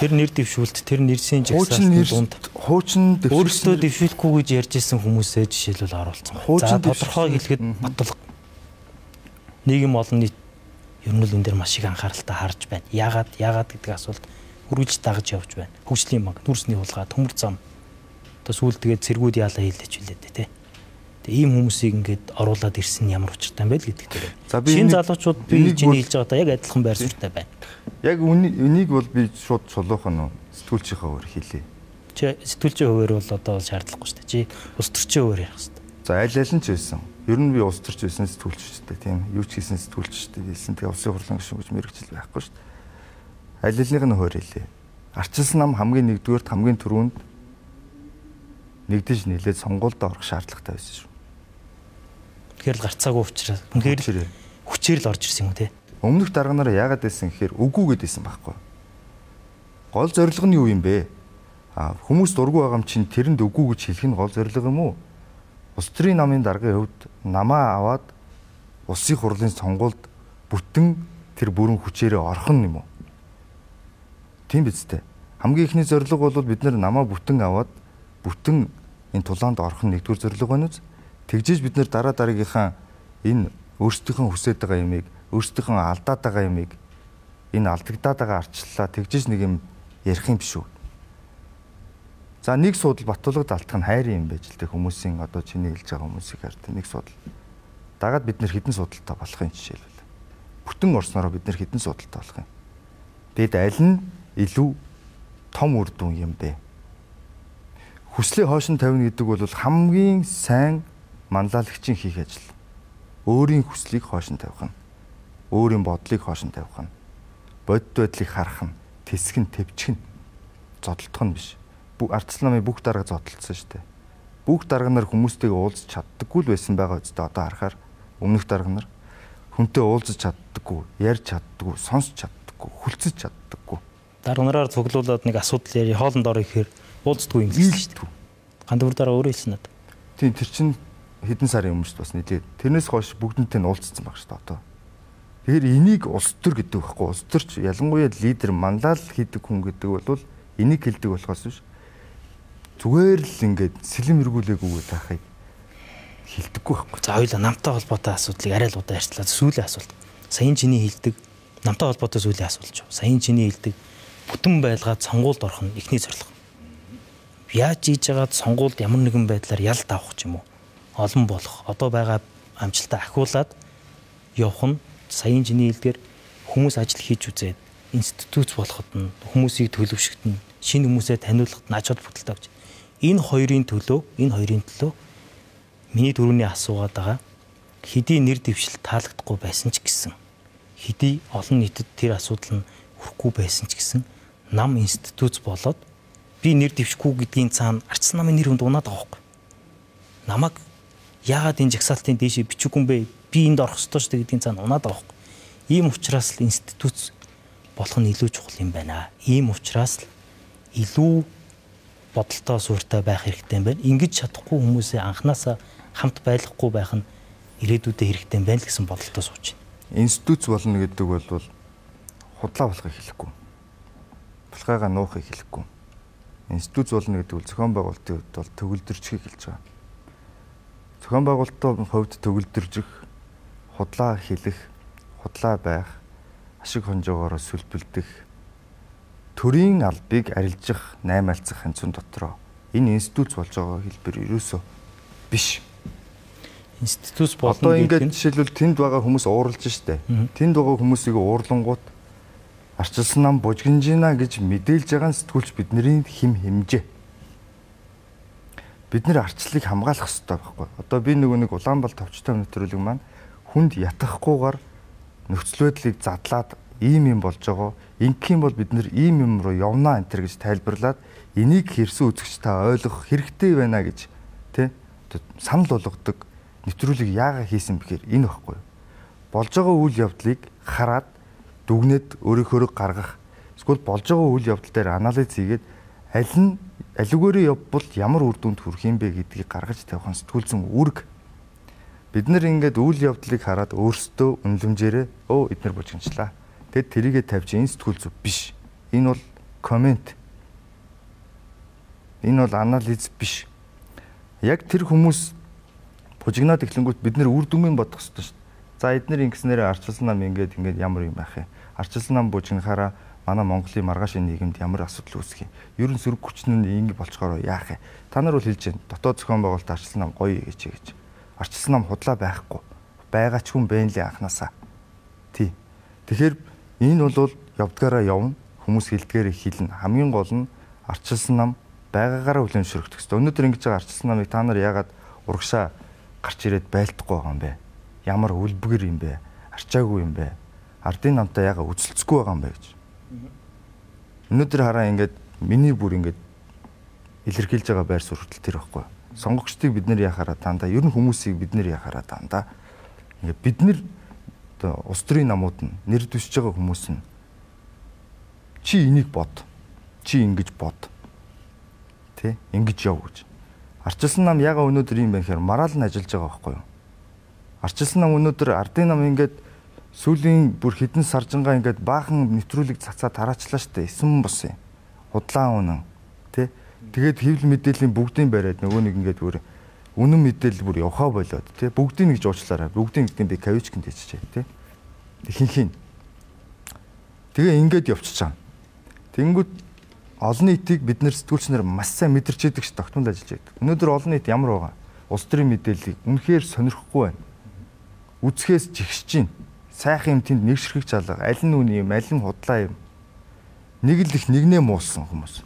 Тэр нэр дэвшүүлт, тэр нэрсийн жагсаалтын дунд хуучин дэвшүүлт өөрсдөө дэвшүүлэхгүй гэж ярьж исэн хүмүүсээ жишээлбэл оруулсан байна. За тодорхой хэлэхэд Батулга нийгэм олон нийт ер нь л энэ дээр маш их анхааралтай харж байна. Яагаад гэдэг асуулт үргэлж дагаж явж байна. Хөгжлийн банк, нүрсний хулгай, төмөр зам. Одоо сүүл тэгээд цэргүүд яалаа хийлээч үлээ дээ тий. Тэгээ ийм хүмүүсийг ингээд оруулаад ирсэн нь ямар учиртай юм бэ л гэдэг дээр. Шинэ залуучууд би чиний хэлж байгаатай яг адилхан байр суурьтай байна. Яг үнийг бол би шууд чулуухан уу сэтгүүлчийнхээ хуваар хэлье. Чи сэтгүүлчийн хуваар бол одоо шаардлагагүй шүү дээ. Чи улс төрчийн хуваар ярих хэрэгтэй. За аль аль нь ч байсан. Ер нь би улс төрч байсан сэтгүүлч шүү дээ тийм. Юу ч хийсэн сэтгүүлч шүү дээ. Хэлсэн тэгээ улсын хурлын гишүүн гэж мэрэгжил байхгүй шүү дээ. Аль алийнх нь хуваар хэлье. Арчилсан нам хамгийн нэгдүгээрт хамгийн түрүүнд нэгдэж нийлээд сонгуульд орох шаардлагатай байсан шүү. Тэгэхээр л гарцаагүй учраас үнэхээр хүчээр л орж ирсэн юм уу те? Өмнөх дарга нараа яагаад байсан гэхээр үгүй гэдээсэн байхгүй. Гол зорилго нь юу юм бэ? А хүмүүс дургүй байгаа юм чинь тэрэнд үгүй гэж хэлэх нь гол зорилго юм уу? Улс төрийн намын даргын хувьд намаа аваад улсын хурлын сонгуульд бүтэн тэр бүрэн хүчээрээ орох нь юм уу? Тийм биз дээ. Хамгийн ихний зорилго бол бид нар намаа бүтэн аваад бүтэн энэ тулаанд орох нь нэгдүгээр зорилго байна үз. Тэгжээж бид нэр дараа дараагийнхаа энэ өөрсдийнхөө хүсэж байгаа юмыг, өөрсдийнхөө алдаад байгаа юмыг, энэ алдагдаад байгаа арчлалаа тэгжээж нэг юм ярих юм биш үү? За нэг суудал Батулгад алдах нь хайрын юм байж л дээ хүмүүсийн одоо чиний хэлж байгаа хүмүүсийг хард нэг суудал. Дагаад бид нэр хэдэн судалтай болох юм жишээлбэл. Бүтэн орсноороо бид нэр хэдэн судалтай болох юм. Тэгэд аль нь илүү том үр дүн юм бэ? Хүслээ хойш нь тавина гэдэг бол хамгийн сайн манлайлагчийн хийх ажил. Өөрийн хүслийг хойш нь тавих нь. Өөрийн бодлыг хойш нь тавих нь. Бодит байдлыг харах нь, тэсэх нь, тэвчих нь, зодолдох нь биш. Ардчилсан намын бүх дарга зодолдсон шүү дээ. Бүх дарга нар хүмүүстэйгээ уулзч чаддаггүй л байсан байгаа үстэй одоо харахаар өмнөх дарга нар хүнтэй уулзаж чаддаггүй, ярьж чаддаггүй, сонсч чаддаггүй, хүлцэж чаддаггүй. Дарга нараар цуглуулад нэг асуудал яри хоолнд орё гэхээр уулздаггүй юм хэлсэн шүү дээ. Гандвар дараа өөрөө хэлсэн надад. Тийм тэр чинь хэдэн сарын өмнө шүү бас нэлээд. Тэрнээс хойш бүгдэнтэй нь уулзсан баг шүү дээ одоо. Тэгэхээр энийг улс төр гэдэг байхгүй. Улс төрч ялангуяа лидер манлайл хийдэг хүн гэдэг бол энийг хэлдэг болохоос биш. Зүгээр л ингээд сэлэм эргүүлээгүйгээ таахыг хэлдэггүй байхгүй. За хоёулаа намтай холбоотой асуудлыг арай л удаа ярьчлаа. Сүүлийн асуулт. Саяын чиний хэлдэг намтай холбоотой сүүлийн асуулт шүү. Саяын чиний хэлдэг бүтэн байлгаад сонгуульд орох нь эхний зорилго. Яаж хийж байгаад сонгуульд ямар нэгэн байдлаар ялт авах ч юм уу? Олон болох. Одоо байгаа амжилтаа ахиулаад явах нь саяын чиний хэлдгээр хүмүүс ажил хийж үзээд институт болоход нь хүмүүсийг төлөвшөгт нь шинэ хүмүүсээ таниулахад нь ач холбогдолтой гэж. Энэ хоёрын төлөө миний түрүүний асуугаад байгаа хэдий нэр дэвшил таалагдахгүй байсан ч гэсэн хэдий олон нийтэд тэр асуудал нь хүрэхгүй байсан ч гэсэн нам институт болоод би нэр дэвшихгүй гэдгийн цаана ардчилсан намын нэр хүнд унаад байгаа байхгүй. Намайг яагаад энэ жагсаалтын дээшээ бичихгүй юм бэ? Би энд орох ёстой шүү дээ гэдгийн цаана унаад байгаа байхгүй. Ийм учраас л институт болох нь илүү чухал юм байна. Ийм учраас л илүү бодолтой суурьтай байх хэрэгтэй юм байна. Ингэж чадахгүй хүмүүсээ анханасаа хамт байлгахгүй байх нь ирээдүйдээ хэрэгтэй юм байна л гэсэн бодолтой сууж байна. Институт болно гэдэг бол худлаа болохыг хэлэхгүй. Булгайгаа нуухыг хэлэхгүй. Институт болно гэдэг бол зохион байгуулалтын хувьд бол төгөлдөрчхийг хэлж байгаа. Зохион байгуулалтын хувьд төгөлдөржих, худлаа хэлэх, худлаа байх, ашиг хонжоогоороо сүлбэлдэх, төрийн албыг арилжих, наймаалцах ханцун дотроо энэ институт болж байгаа хэлбэр ерөөсөө биш. Институт болно гэдэг нь ингээд жишээлбэл тэнд байгаа хүмүүс ууралж штэ. Тэнд байгаа хүмүүсийг уурлангууд арчилсан нам бужигнжина гэж мэдээлж байгаа сэтгүүлч бидний хим хэмжээ. Бид нэр арчлалыг хамгаалах ёстой байхгүй. Одоо би нөгөө нэг Улаанбал товчтой нэвтрүүлэг маань хүнд ятгахгүйгээр нөхцөл байдлыг задлаад ийм юм болж байгаа. Ингэх юм бол бид нэр ийм юм руу явнаа энэ төр гэж тайлбарлаад энийг хэрсэн үзэгч та ойлгох хэрэгтэй байна гэж тий санал болгодог нэвтрүүлэг яагаад хийсэн бэхээр энэ байхгүй. Болж байгаа үйл явдлыг хараад дүгнээд өөрийнхөөрөө гаргах. Эсвэл болж байгаа үйл явдал дээр анализ хийгээд аль нь алигээрээ явбал ямар үр дүнд хүрэх юм бэ гэдгийг гаргаж тавих нь сэтгүүл зүйн үүрэг. Бид нэр ингээд үйл явдлыг хараад өөрсдөө үнэлэмжээрээ өө эднэр бужигнчлаа. Тэгэд тэрийгэ тавьж энэ сэтгүүл зүй биш. Энэ бол коммент. Энэ бол анализ биш. Яг тэр хүмүүс бужигнаад эхлэнгүүт бид нэр үр дүнгийн бодох ёстой шүү дээ. За эднэр ингэснээрээ арчилсан нам ингээд ингээд ямар юм байх юм. Арчилсан нам бужигнахаараа манай Монголын маргаашийн нийгэмд ямар асуудал үүсэх юм. Ер нь сөрөг хүчин нь ингэ болцохороо яах юм. Та нар бол хэлж байна. Дотоод зохион байгуулалт арчилсан нам гоё гэж гэж. Арчилсан нам худлаа байхгүй. Байгаа ч хүн байна лээ анханасаа. Тий. Тэгэхээр энэ бол явдгаараа явна. Хүмүүс хэлдгээрээ хэлнэ. Хамгийн гол нь арчилсан нам байгаагаараа хүлээн зөвшөөрөх хэрэгтэй. Өнөөдөр ингэж байгаа арчилсан намыг та нар яагаад урагшаа гарч ирээд байлдахгүй байгаа юм бэ? Ямар үлбгэр юм бэ? Арчаагүй юм бэ? Ардын намтай яагаад үзэлцэхгүй байгаа юм бэ гэж. Өнөөдөр хараа ингээд миний бүр ингээд илэрхийлж байгаа байр суурь хүртэл тэр байхгүй. Сонгогчдыг бид нэр яхаараа дандаа, ер нь хүмүүсийг бид нэр яхаараа дандаа ингээд бид нэр одоо улс төрийн намууд нь нэр дэвшиж байгаа хүмүүс нь чи энийг бод. Чи ингэж бод. Тэ? Ингэж яв гэж. Арчилсан нам яга өнөөдөр юм бэ гэхээр мараал нь ажиллаж байгаа байхгүй юу? Арчилсан нам өнөөдөр ардын нам ингээд сүүлийн бүр хэдэн саржингаа ингээд баахан нэвтрүүлэг цацаа тараачлаа штэ. Эсэн бус юм. Худлаа үнэн. Тэ? Тэгээд хэвлэл мэдээллийн бүгдийн бариад нөгөө нэг ингээд бүр Үнэн мэдээлэл бүр явхаа болоод тий бүгдийг гэж уучлаарай. Бүгдийг гэдэг нь би кавичкэнд хийчихье тий. Ихэнх нь. Тэгээ ингээд явчихж байгаа. Тэнгүүд олон нийтийг бид нэр сэтгүүлч нар маш сайн мэдэрч идэг ш тогтмол ажиллаж байдаг. Өнөөдөр олон нийт ямар байгаа? Улс төрийн мэдээллийг үнэхээр сонирхгүй байна. Үзэхээс жигшиж байна. Сайхан юм тэнд нэг ширхэг чалга, аль нь үний юм, аль нь худлаа юм. Нэг л их нэгнээ муулсан хүмүүс.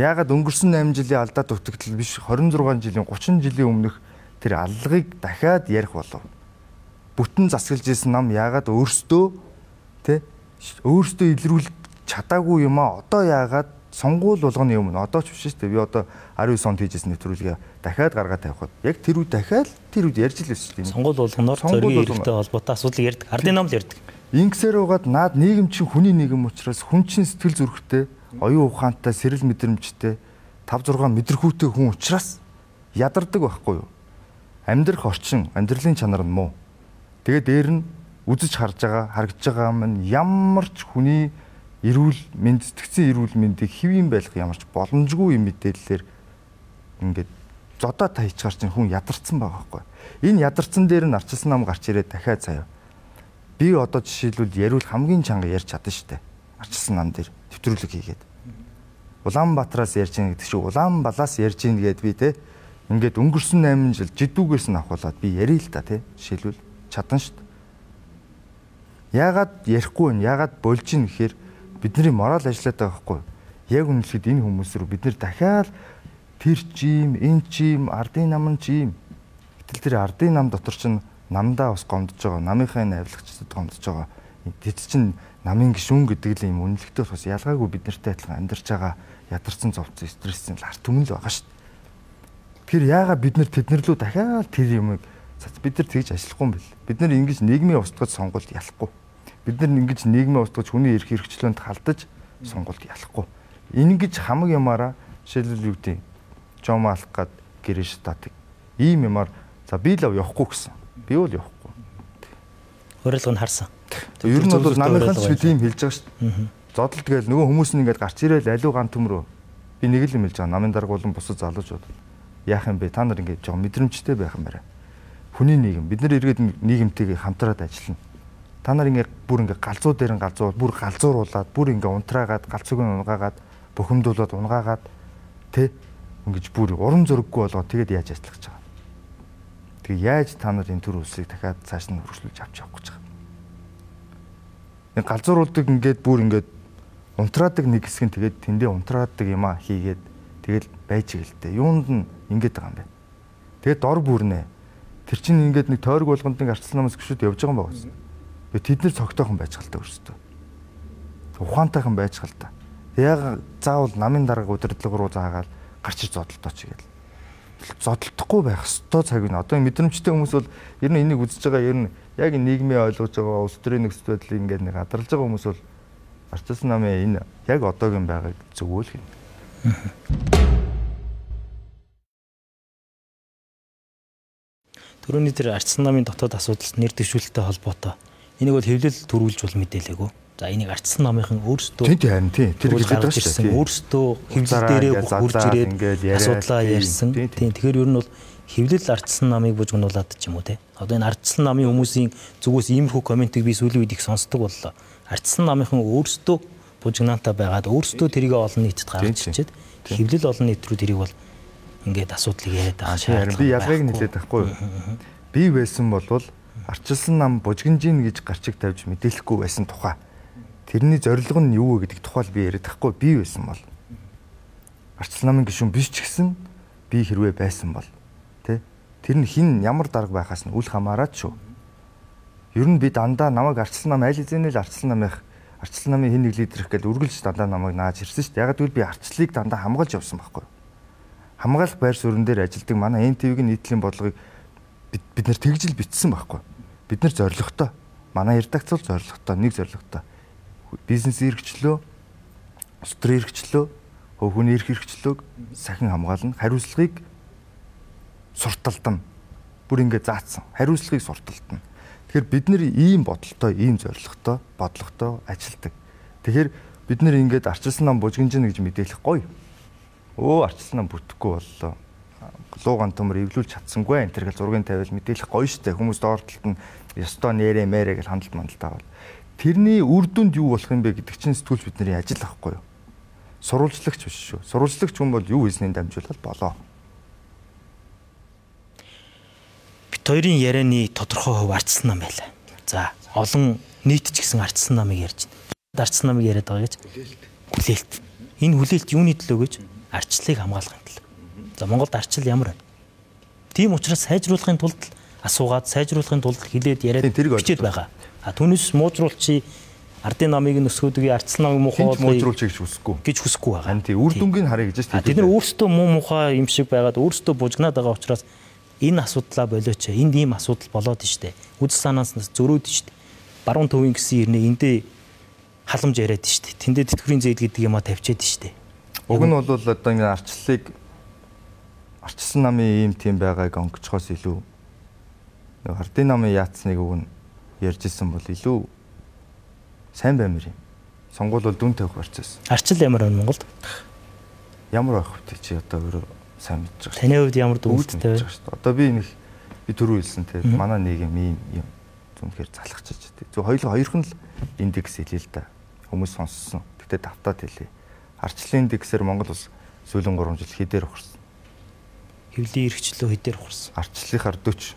Яагаад өнгөрсөн 8 жилийн алдаа дутагдал биш 26 жилийн 30 жилийн өмнөх тэр аллагыг дахиад ярих болов? Бүтэн засаглаж исэн нам яагаад өөрсдөө тэ өөрсдөө илрүүлж чадаагүй юм а одоо яагаад сонгуул болгоны өмнө одоо ч биш шүү дээ. Би одоо 19 онд хийжсэн нэвтрүүлгээ дахиад гаргаад тавихад яг тэр үед дахиад тэр үед ярьж л байсан шүү дээ. Сонгуул болгоноор зоригийн эрхтэй холбоотой асуудал ярьдаг. Ардын нам л ярьдаг. Ингэсээр угаад наад нийгэм чинь хүний нийгэм учраас хүн чинь сэтгэл зүрэхтэй, оюун ухаантай, сэрэл мэдрэмжтэй, 5 6 мэдрэхүйтэй хүн учраас ядардаг байхгүй юу? Амьдрах орчин, амьдралын чанар нь муу. Тэгээ дээр нь үзэж харж байгаа, харагдж байгаа юм нь ямар ч хүний эрүүл мэнд, сэтгцэн эрүүл мэндийг хэвийн байх ямар ч боломжгүй юм мэдээллээр ингээд зодоо таячгаар чинь хүн ядарсан байгаа байхгүй. Энэ ядарсан дээр нь арчилсан нам гарч ирээд дахиад заяа. Би одоо жишээлбэл яриул хамгийн чанга ярьж чадна шүү дээ. Арчилсан нам дээр нэвтрүүлэг хийгээд. Улаанбаатараас ярьж гин гэдэг шиг Улаанбалаас ярьж гин гээд би те ингээд өнгөрсөн 8 жил жидүүгээс нь авахуулаад би ярил л та те жишээлбэл чадна шүү дээ. Яагаад ярихгүй вэ? Яагаад болж гин гэхээр бидний морал ажиллаад байгаа байхгүй. Яг үнэлэхэд энэ хүмүүс рүү бид нэр дахиад тэр ч юм, энэ ч юм, ардын нам нь ч юм. Гэтэл тэр ардын нам дотор чинь намдаа бас гомдож байгаа, намынхаа энэ авилгачдад гомдож байгаа. Тэд чинь намын гишүүн гэдэг л юм үнэлэхтэй болохоос ялгаагүй бид нартай адилхан амьдарч байгаа ядарсан зовцсон стрессийн ард түмэн л байгаа шүү дээ. Тэгэхээр яагаад бид нар тэднэр лүү дахиад тэр юмыг бид нар тэгж ажиллахгүй юм бэл. Бид нар ингэж нийгмийн устгаж сонгуульд ялахгүй. Бид нар ингэж нийгмийн устгаж хүний эрх хэрэгчлөөнд халдаж сонгуульд ялахгүй. Ингэж хамаг юмараа жишээлбэл юу гэдэг жом алах гад гэрээ штатыг ийм юмар за би л явахгүй гэсэн. Би бол явахгүй. Хөрөлгө нь харсан. Ер нь бол намынхан ч би тийм хэлж байгаа шүү дээ. Зодолд гээл нөгөө хүмүүс нь ингээд гарч ирээл аливаа ган төмрөө. Би нэг л юм хэлж байгаа. Намын дарга болон бусад залуучууд яах юм бэ? Та нар ингээд жоо мэдрэмжтэй байх юм байна. Хүний нийгэм бид нар эргээд нийгэмтэйгээ хамтраад ажиллана. Та нар ингээд бүр ингээд галзуу дээр нь галзуу бүр галзууруулад бүр ингээд унтраагаад галзууг нь унгаагаад бухимдуулаад унгаагаад тэ ингэж бүр урам зориггүй болгоод тэгээд яаж ажиллах гэж байгаа. Тэгээ яаж та нар энэ төр улсыг дахиад цааш нь хөрвүүлж авч явах гэж байгаа. Энэ галзууруулдаг ингээд бүр ингээд унтраадаг нэг хэсэг нь тэгээд тэндээ унтраадаг юмаа хийгээд тэгэл байж гэлтэй. Юунд нь ингэж байгаа юм бэ? Тэгээд дор бүрнэ. Тэр чинь ингээд нэг тойрог болгонд нэг арчилсан намаас гişүүд явж байгаа юм байна. Тэгээ тэд нар цогтойхон байж галтай өөрсдөө. Ухаантайхан байж галтай. Яг заавал намын дарга удирдлага руу заагаал гарч ир зодолтоо ч гээл. Зодолдохгүй байх ёстой цаг нь. Одоо мэдрэмжтэй хүмүүс бол ер нь энийг үзэж байгаа ер нь яг нийгмийн ойлгож байгаа улс төрийн нөхцөл байдлыг ингээд нэг гадарлаж байгаа хүмүүс бол арчилсан намын энэ яг одоогийн байгааг зөвөөл гэнэ. Төрөний тэр арчилсан намын дотоод асуудалд нэр дэвшүүлэлттэй холбоотой. Энийг бол хэвлэл төрүүлж бол мэдээлээгүй. За энийг арчилсан намынхан өөрсдөө тийм харин тийм тэр гэж бодож ирсэн. Өөрсдөө хэвлэл дээрээ хурж ирээд асуудлаа ярьсан. Тийм тэгэхээр ер нь бол хэвлэл арчилсан намыг бужигнуулаад ч юм уу те. Одоо энэ арчилсан намын хүмүүсийн зүгээс иймэрхүү комментиг би сүүлийн үед их сонсдог боллоо. Арчилсан намынхан өөрсдөө бужигнаантай байгаад өөрсдөө тэрийг олон нийтэд гаргаж ирчээд хэвлэл олон нийт рүү тэрийг бол ингээд асуудлыг яриад байгаа шаардлага. Би ялгааг нэлээд байхгүй юу? Би байсан болвол арчилсан нам бужигнжин гэж гарчиг тавьж мэдээлэхгүй байсан тухай. Тэрний зорилго нь юу вэ гэдэг тухай би яриад байхгүй. Би байсан бол арчилсан намын гишүүн биш ч гэсэн би хэрвээ байсан бол тэ тэр нь хин ямар дарга байхаас нь үл хамааран шүү. Ер нь би дандаа намайг арчилсан нам аль хэзээ л арчилсан намынх арчилсан намын хин нэг лидер их гэж үргэлж дандаа намайг нааж ирсэн шүү дээ. Яг гэвэл би арчлыг дандаа хамгаалж явсан байхгүй юу? Хамгаалах байр суурин дээр ажилладаг манай НТВ-ийн нийтлэлийн бодлогыг бид нэр тэгж л бичсэн байхгүй. Бид нар зорилготой. Манай редакц бол зорилготой, нэг зорилготой. Бизнес эрхчлөө, улс төрийн эрхчлөө, хувь хүний эрх хэрэгчлөөг сахин хамгаална, хариуцлагыг сурталдана. Бүр ингэ заацсан. Хариуцлагыг сурталдана. Тэгэхээр бид нар ийм бодолтой, ийм зорилготой, бодлоготой ажилладаг. Тэгэхээр бид нар ингээд арчилсан нам бужигнжин гэж мэдээлэх гоё. Өө арчилсан нам бүтэхгүй боллоо. луу гантумар эвлүүлж чадсангүй энэ төр гэл зургийг тавиал мэдээлэх гоё штэ. Хүмүүс доор талд нь ёстой нэрэ мэрэ гэл хандалт мандалт авал. Тэрний үр дүнд юу болох юм бэ гэдэг чинь сэтгүүлч бидний ажил ахгүй юу? Сурвалжлагч биш шүү. Сурвалжлагч хүн бол юу хийснийг дамжуулаад болоо. Бит хоёрын ярианы тодорхой хувь ардсан нам байлаа. За, олон нийт ч гэсэн ардсан намыг ярьж байна. Ардсан намыг яриад байгаа гэж хүлээлт. Энэ хүлээлт юуны төлөө гэж ардчлалыг хамгаалахын төлөө. За, Монголд ардчил ямар байна? Тийм учраас сайжруулахын тулд асуугаад, сайжруулахын тулд хилээд яриад бичээд байгаа. А түүнээс муужруулчи ардын намыг нь өсгөөдгийг ардсан намыг муухай муужруулчих гэж хүсэхгүй. Гэж хүсэхгүй байгаа. Тийм, үр дүнгийг харъя гэж шүү дээ. Тэд нар өөрсдөө муу муухай юм шиг байгаад өөрсдөө бужигнаад байгаа учраас энэ асуудлаа болооч. Энд ийм асуудал болоод штэ. Үзэл санаас нь зөрөөд штэ. Баруун төвийн гэсэн ирнэ эндээ халамж яриад штэ. Тэндээ тэтгэврийн зээл гэдэг юмаа тавьчиад штэ. Уг нь бол одоо ингэ арчлалыг арчилсан намын ийм тийм байгааг онгоцохоос илүү нэг ардын намын яатсныг уг нь ярьж исэн бол илүү сайн баймар юм. Сонгуул бол дүн тавих процесс. Арчил ямар байна Монголд? Ямар байх вэ чи одоо өөрөө сайн мэдж байгаа. Таны хувьд ямар дүгнэлттэй вэ? Одоо би нэг би түрүү хэлсэн те манай нийгэм ийм юм үнэхээр залхачиж те. Зөв хоёул хоёрхан л индекс хэлээ л да. Хүмүүс сонссон. Гэтэ давтаад хэлээ. Арчлын индексээр Монгол улс сүүлийн 3 жил хэдээр ухарсан. Хэвлийн эрхчлөө хэдээр ухарсан. Арчлалынхаар 40,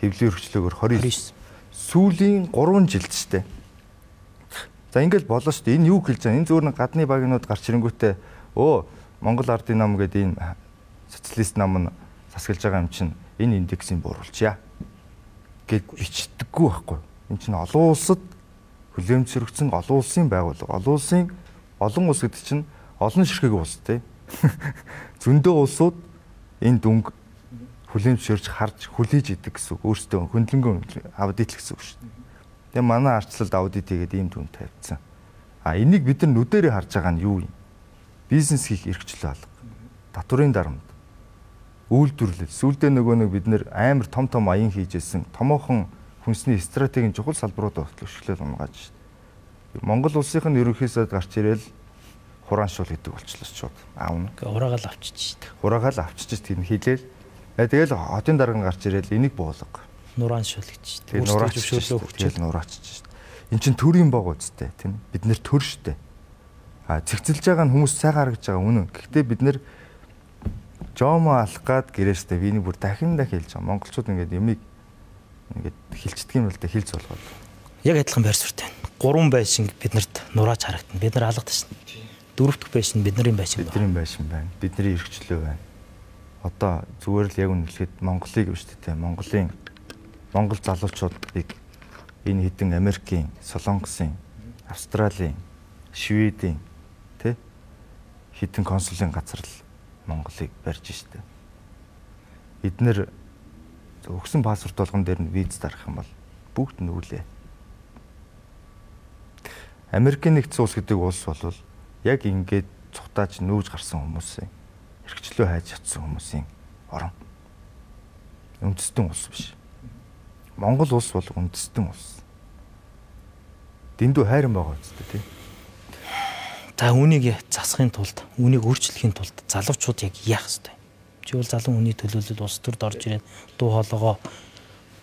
хэвлийн эрхчлөөгөөр 29. Сүүлийн 3 жилд ч те. За ингээл болоо шүү дээ. Энэ юу хэлж байгаа? Энэ зүгээр нэг гадны багийнууд гарч ирэнгүүтээ өө Монгол ардын нам гэдэг ийм социалист нам нь засаглаж байгаа юм чинь энэ индексийг бууруулчаа гэд бичдэггүй байхгүй. Энэ чинь олон улсад хүлээмжшөрөгдсөн олон улсын байгууллага. Олон улсын олон улс гэдэг чинь олон ширхэг улс те. Зөндөө улсууд энэ дүнг хүлээмжшөрж харж хүлээж идэг гэсэн үг. Өөрсдөө хөндлөнгөө аудит гэсэн үг шүү дээ. Тэгээ манай арчлалд аудит хийгээд ийм дүн тавьчихсан. А энийг бид нар нүдэрээ харж байгаа нь юу юм? Бизнес хийх эрхчлөө алга. Татварын дарамт. Үйлдвэрлэл. Сүүлдээ нөгөө нэг бид нэр амар том том аян хийжсэн томоохон хүнсний стратегийн чухал салбарууд хүртэл өшөглөл унгааж шүү дээ. Монгол улсынх нь ерөнхий сайд гарч ирээл хурааншуул гэдэг болчлоо шууд аавна. Хураагаал авчиж шүү дээ. Хураагаал авчиж тийм хилээл. Тэгэл хотын дарган гарч ирээл энийг буулга. Нурааншуул гэж шүү дээ. Өөрсдөө зөвшөөрлөө өгчөөл нураачиж шүү дээ. Эн чинь төрийн бог үсттэй тийм. Бид нэр төр шүү дээ. А цэгцэлж байгаа нь хүмүүс сайхан харагдж байгаа үнэн. Гэхдээ бид нэр жомо алах гад гэрээстэй би нэг бүр дахин дахин хэлж байгаа. Монголчууд ингээд ямиг ингээд хилчдэг юм л да хилц болгоод. Яг адилхан байр суурьтай байна. 3 байшин биднэрт нураач харагдана. Бид нар алгадсан шин. Дөрөвдөх байшин бидний байшин байна. Бидний байшин байна. Бидний эрхчлөө байна. Одоо зүгээр л яг үнэ хэлэхэд Монголыг биш үү те. Монголын Монгол залуучуудыг энэ хэдэн Америкийн, Солонгосын, Австралийн, Шведийн тэ хэдэн консулын газар л Монголыг барьж штэ. Эднэр өгсөн паспорт болгон дээр нь виз дарах юм бол бүгд нүүлээ. Америкийн нэгдсэн улс гэдэг улс бол яг ингээд цухтааж нүүж гарсан хүмүүсийн эрхчлөө хайж чадсан хүмүүсийн орон. Үндэстэн улс биш. Монгол улс бол үндэстэн улс. Дэндүү хайран байгаа үстэй тий. За үүнийг засахын тулд, үүнийг өөрчлөхийн тулд залуучууд яг яах ёстой? Чи бол залуу хүний төлөөлөл улс төрд орж ирээд дуу хоолойгоо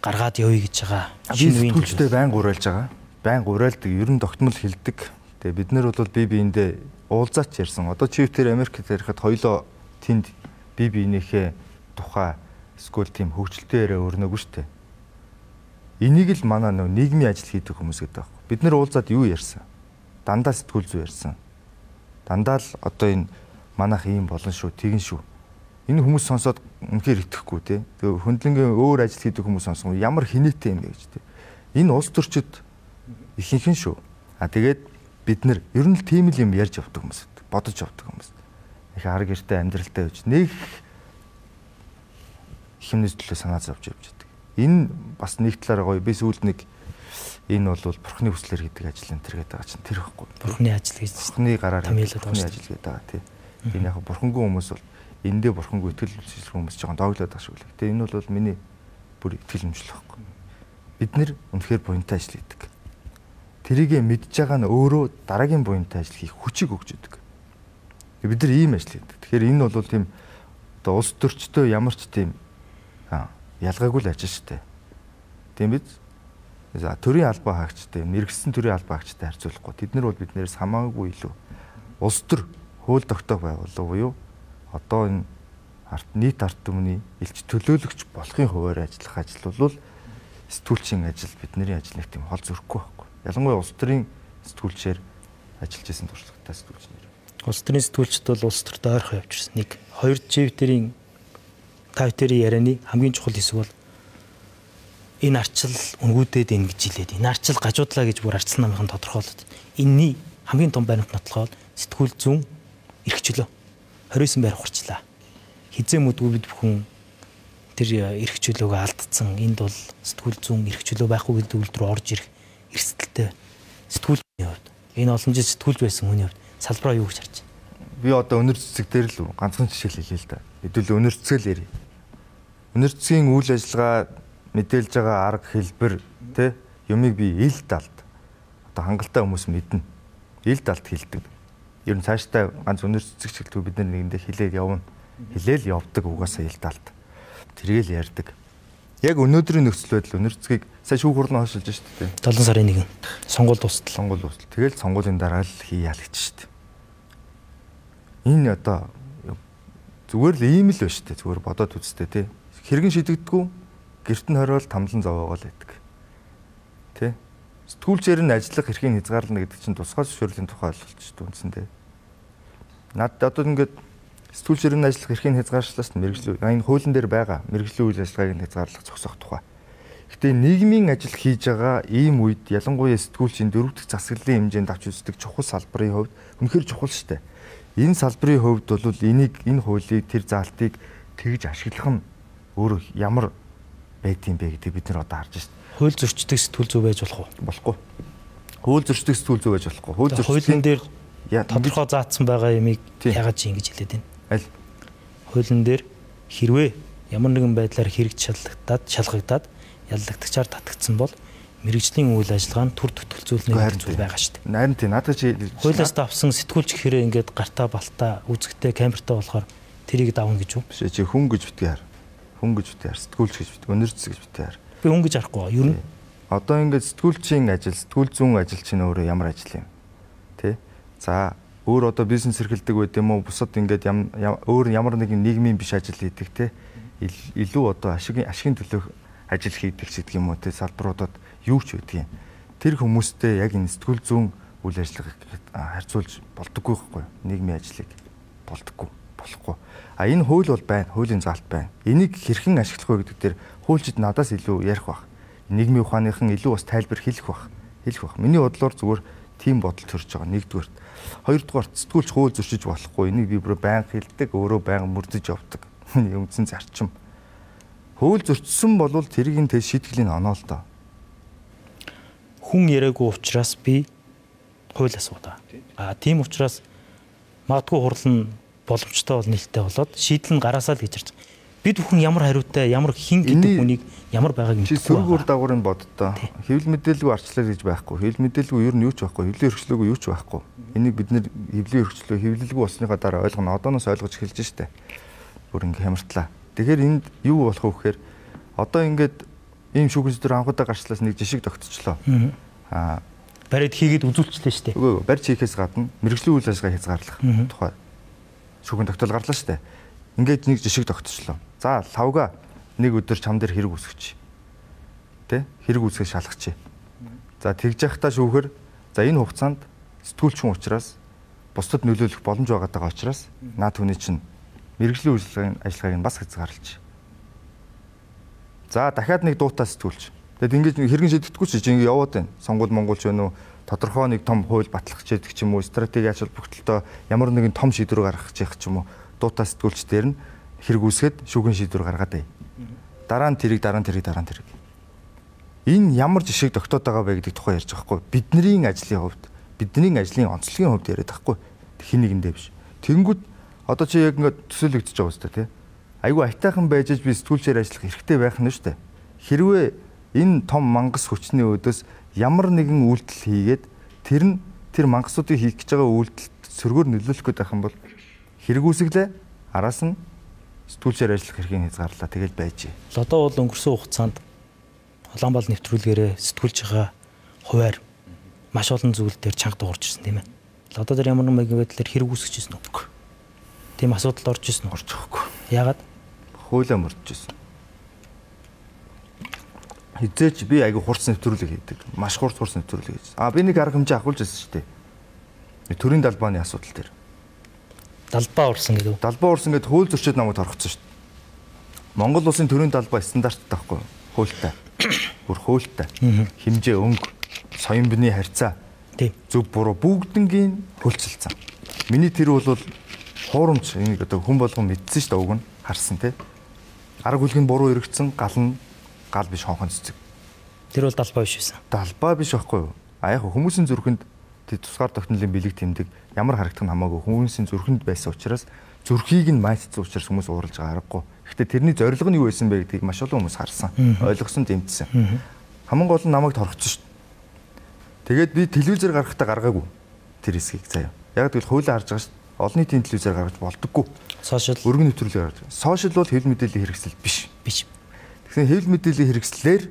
гаргаад явъя гэж байгаа. Шинэ үеийн төлөвчтэй байнга уриалж байгаа. Байнга уриалдаг, ер нь тогтмол хилдэг. Тэгээ бид нар бол бие биендээ уулзаач ярьсан. Одоо чи тэр Америкт ярихад хоёлоо тэнд бие биенийхээ тухай эсвэл тийм хөгжилтэй яриа өрнөөгүй шүү дээ. Энийг л манай нөө нийгмийн ажил хийдэг хүмүүс гэдэг байхгүй. Бид нар уулзаад юу ярьсан? Дандаа сэтгүүл зүй ярьсан. Дандаа л одоо энэ манайх ийм болно шүү, тэгэн шүү. Энэ хүмүүс сонсоод үнэхээр итгэхгүй те. Тэгээ хөндлөнгийн өөр ажил хийдэг хүмүүс сонсон ямар хинээтэй юм бэ гэж те. Энэ улс төрчид ихэнх нь шүү. А тэгээд бид нар ер нь л тийм л юм ярьж явдаг хүмүүс, бодож явдаг хүмүүс. Их ар гэртэй амьдралтай байж нэг хэмнэс төлөө санаа зовж явж байдаг. Энэ бас нэг талаараа гоё. Би сүүлд нэг энэ бол бурхны хүслээр гэдэг ажил энэ төр гэдэг байгаа чинь тэр байхгүй. Бурхны ажил гэж. Бурхны гараар бурхны ажил гэдэг байгаа тий. Энэ яг бурхангүй хүмүүс бол эндээ бурхангүй итгэл үнэмшилсэн хүмүүс жоохон дооглоод байгаа шиг үлээ. Гэтэ энэ бол миний бүр итгэл үнэмшил байхгүй. Бид нэр үнэхээр буянтай ажил хийдэг. Тэрийгэ мэдж байгаа нь өөрөө дараагийн буянтай ажил хийх хүчийг өгч өгдөг. Бид нар ийм ажил хийдэг. Тэгэхээр энэ бол тийм Одоо улс төрчдөө ямар ч тийм ялгаагүй л ажил шүү дээ. Тийм биз? За төрийн албан хаагчтай, мэргэсэн төрийн албан хаагчтай харьцуулахгүй. Тэд нар бол биднээс хамаагүй илүү улс төр хууль тогтоох байгууллага буюу одоо энэ нийт ард түмний элч төлөөлөгч болохын хуваар ажиллах ажил бол сэтгүүлчийн ажил бидний ажил нэг тийм хол зөрөхгүй байхгүй. Ялангуяа улс төрийн сэтгүүлчээр ажиллаж исэн туршлагатай сэтгүүлч нэр. Улс төрийн сэтгүүлчд бол улс төртөө ойрхон явж ирсэн. Нэг, хоёр чивтэрийн та бүхэн ярианы хамгийн чухал хэсэг бол энэ арчил үнгүүдэд ин гэж хэлээд энэ арчил гажуудлаа гэж бүр арчил намынхан тодорхойлоод энэний хамгийн том баримт нотлохоо сэтгүүл зүүн эрх чөлөө 29 байр хурцлаа. Хизээ мүдгүй бид бүхэн тэр эрх чөлөөгөө алдсан. Энд бол сэтгүүл зүүн эрх чөлөө байхгүй гэдэг үйл рүү орж ирэх эрсдэлтэй сэтгүүлийн хувьд энэ олон жил сэтгүүлж байсан хүний хувьд салбараа юу гэж харж байна? Би одоо өнөр цэцэг дээр л ганцхан жишээ хэлье л да. Хэдүүл өнөр цэцэг л ярив. Өнөр цэцгийн үйл ажиллагаа мэдээлж байгаа арга хэлбэр тэ юмыг би ил далд одоо хангалттай хүмүүс мэднэ. Ил далд хэлдэг. Ер нь цаашдаа ганц өнөр цэцэг ч гэлтгүй бид нар нэгэндээ хилээд явна. Хилээл явдаг угаасаа ил далд. Тэргээл ярьдаг. Яг өнөөдрийн нөхцөл байдал өнөр цэцгийг сая шүүх хурлын хойшилж шүү дээ. 7 сарын 1 сонгуул дуустал. Сонгуул дуустал. Тэгэл сонгуулийн дараа л хий ял гэж шүү дээ. Энэ одоо зүгээр л ийм л байна шүү дээ. Зүгээр бодоод үзтээ тий. Хэргэн шидэгдэггүй гэрт нь хориол тамлан зовоогоо л байдаг. Тэ? Сэтгүүлчээр нь ажиллах эрхийг хязгаарлана гэдэг чинь тусгай зөвшөөрлийн тухай ойлголт шүү дээ үндсэндээ. Над одоо ингээд сэтгүүлчээр нь ажиллах эрхийг хязгаарчлаас мэргэжлүү. Энэ хуулийн дээр байгаа мэргэжлийн үйл ажиллагааг нь хязгаарлах зогсоох тухай. Гэтэ нийгмийн ажил хийж байгаа ийм үед ялангуяа сэтгүүлчийн дөрөв дэх засаглалын хэмжээнд авч үздэг чухал салбарын хувьд үнэхээр чухал шүү дээ. Энэ салбарын хувьд бол энийг энэ хуулийг тэр заалтыг тэгж ашиглах нь өөрөө ямар байдгийн бэ гэдгийг бид нар одоо харж байна. Хууль зөрчдөг сэтгүүл зүй байж болох уу? Болохгүй. Хууль зөрчдөг сэтгүүл зүй байж болохгүй. Хууль зөрчлийн дээр тодорхой заасан байгаа юмыг яагаад чи ингэж хэлээд байна? Аль? Хуулийн дээр хэрвээ ямар нэгэн байдлаар хэрэг шалгагдаад яллагдагчаар татагдсан бол мэргэжлийн үйл ажиллагаа нь төр төтөлзүүлнэ гэдэг зүйл байгаа шүү дээ. Харин тийм надад чи хуулиас давсан сэтгүүлч гэхээр ингээд гартаа балтаа үзэгтэй камертай болохоор тэрийг давна гэж үү? Биш чи хүн гэж битгий хар. Хүн гэж битгий хар, сэтгүүлч гэж битгий, өнөр цэцэг гэж битгий хар. Би хүн гэж харахгүй. Ер нь одоо ингээд сэтгүүлчийн ажил, сэтгүүл зүүн ажил чинь өөрөө ямар ажил юм? Тэ? За өөр одоо бизнес эрхэлдэг байд юм уу? Бусад ингээд өөр ямар нэгэн нийгмийн биш ажил хийдэг те? Илүү одоо ашигын төлөө ажил хийдэг ч гэдэг юм уу те? Салбаруудад юу ч байдгийг. Тэр хүмүүстэй яг энэ сэтгүүл зүүн үйл ажиллагааг харьцуулж болдоггүй байхгүй юу? Нийгмийн ажлыг болдоггүй, болохгүй. А энэ хууль бол байна, хуулийн заалт байна. Энийг хэрхэн ашиглах вэ гэдэг дээр хуульчид надаас илүү ярих бах. Нийгмийн ухааныхан илүү бас тайлбар хэлэх бах. Хэлэх бах. Миний бодлоор зүгээр тийм бодол төрж байгаа нэгдүгээрт. Хоёрдугаарт сэтгүүлч хууль зөрчиж болохгүй. Энийг би бүр байнга хэлдэг, өөрөө байнга мөрдөж явдаг. Миний үндсэн зарчим. Хууль зөрчсөн бол тэрийг нь тэг шийтгэлийн оноо л доо. Хүн яриаггүй учраас би хууль асуудаа. А тийм учраас магадгүй хурал нь боломжтой бол нээлттэй болоод шийдэл нь гараасаа л гэж харж байгаа. Бид бүхэн ямар хариутай, ямар хин гэдэг хүнийг ямар байгааг мэдэхгүй. Чи сөрөг үр дагаврыг боддоо. Хэвлэл мэдээлэлгүй арчлал гэж байхгүй. Хэвлэл мэдээлэлгүй ер нь юу ч байхгүй. Хэвлэлийн эрхчлөөгүй юу ч байхгүй. Энийг бид нэр хэвлэлийн эрхчлөө хэвлэлгүй болсныхаа дараа ойлгоно. Одооноос ойлгож эхэлж штэ. Бүр ингэ хямартлаа. Тэгэхээр энд юу болох вэ гэхээр одоо ингээд ийм шүүхэн зүтэр анхудаа гарчлаас нэг жишг тогтчлоо. Аа бариад хийгээд үзүүлчлээ штэ. Үгүй барьж хийхээс гадна мэргэжлийн үйл ажиллагаа хязгаарлах тухай шүүхэн тогтоол гарлаа штэ. Ингээд нэг жишг тогтчлоо. За лавга нэг өдөр чам дээр хэрэг үүсгэж. Тэ? Хэрэг үүсгэж шалгах. За тэгж яхахтаа шүүхэр за энэ хугацаанд сэтгүүлч хүн учраас бусдад нөлөөлөх боломж байгаа даа учраас наад хүний чинь мэргэжлийн үйл ажиллагааг нь бас хязгаарлаж. За дахиад нэг дуутай сэтгүүлч. Тэгэд ингэж хэргэн шийдэгдэхгүй ч ингэ яваад байна. Сонгуул монголч байна уу? Тодорхой нэг том хууль батлах гэж байдаг ч юм уу, стратеги ач холбогдолтой ямар нэгэн том шийдвэр гаргах гэж ч юм уу, дуутай сэтгүүлч дээр нь хэрэг үүсгээд шүүхэн шийдвэр гаргаад бай. Дараа нь тэрийг, дараа нь тэрийг, дараа нь тэрийг. Энэ ямар жишг тогтоод байгаа вэ гэдэг тухай ярьж байгаа хгүй. Бидний ажлын хувьд, бидний ажлын онцлогийн хувьд яриад байгаа хгүй. Хин нэгэндээ биш. Тэнгүүд одоо чи яг ингээд төсөөлөгдөж байгаа үстэй тий. Айгүй айтайхан байж би сэтгүүлчээр ажиллах эрхтэй байх нь шүү дээ. Хэрвээ энэ том мангас хүчний өөдөөс ямар нэгэн үйлдэл хийгээд тэр нь тэр мангасуудыг хийх гэж байгаа үйлдэлд сөргөөр нөлөөлөх гээд байх юм бол хэрэг үүсгэлээ араас нь Сэтгүүлчээр ажиллах эрхийг хязгаарлаа. Тэгэл байж. Одоо бол өнгөрсөн хугацаанд Улаанбаал нэвтрүүлгээрээ сэтгүүлчийнхаа хуваар маш олон зүйл дээр чанга дуурж ирсэн тийм ээ. Одоо дээр ямар нэгэн байдлаар хэрэг үүсгэж ирсэн үү? Тийм асуудал орж ирсэн үү? Орж өгөхгүй. Яагаад? Хуулиа мөрдөж ирсэн. Хизээч би айгүй хурц нэвтрүүлэг хийдэг. Маш хурц нэвтрүүлэг хийж. А би нэг арга хэмжээ ахуулж ирсэн шүү дээ. Төрийн далбааны асуудал дээр. Далбаа урсан гэдэг үү? Далбаа урсан гэд хууль зөрчид намайг торгоцсон шүү дээ. Монгол улсын төрийн далбаа стандарттай байхгүй юу? Хуультай. Бүр хуультай. Хэмжээ, өнгө, соён биений харьцаа. Тийм. Зөв буруу бүгднгийн хуульчилсан. Миний тэр бол хуурамч энийг одоо хүн болгон мэдсэн шүү дээ уг нь харсан тий. Арга хүлэг нь буруу эргэцсэн, гал нь гал биш хонхон цэцэг. Тэр бол далбаа биш байсан. Далбаа биш байхгүй юу? А яг хүмүүсийн зүрхэнд тусгаар тогтнолын бэлэг тэмдэг ямар харагдах нь хамаагүй хүмүүсийн зүрхэнд байсан учраас зүрхийг нь майцсан учраас хүмүүс ууралж байгаа аргагүй. Гэхдээ тэрний зорилго нь юу байсан бэ гэдгийг маш олон хүмүүс харсан, ойлгосон, дэмжсэн. Хамгийн гол нь намайг торгоцсон шүү дээ. Тэгээд би телевизээр гаргахтаа гаргаагүй тэр хэсгийг заяа. Яг гэвэл хуулиа харж байгаа шүү дээ. Олон нийтийн телевизээр гаргаж болдоггүй. Сошиал өргөн нэвтрүүлгээр гаргаж. Сошиал бол хэвлэл мэдээллийн хэрэгсэл биш. Биш. Тэгэхээр хэвлэл мэдээллийн хэрэгслээр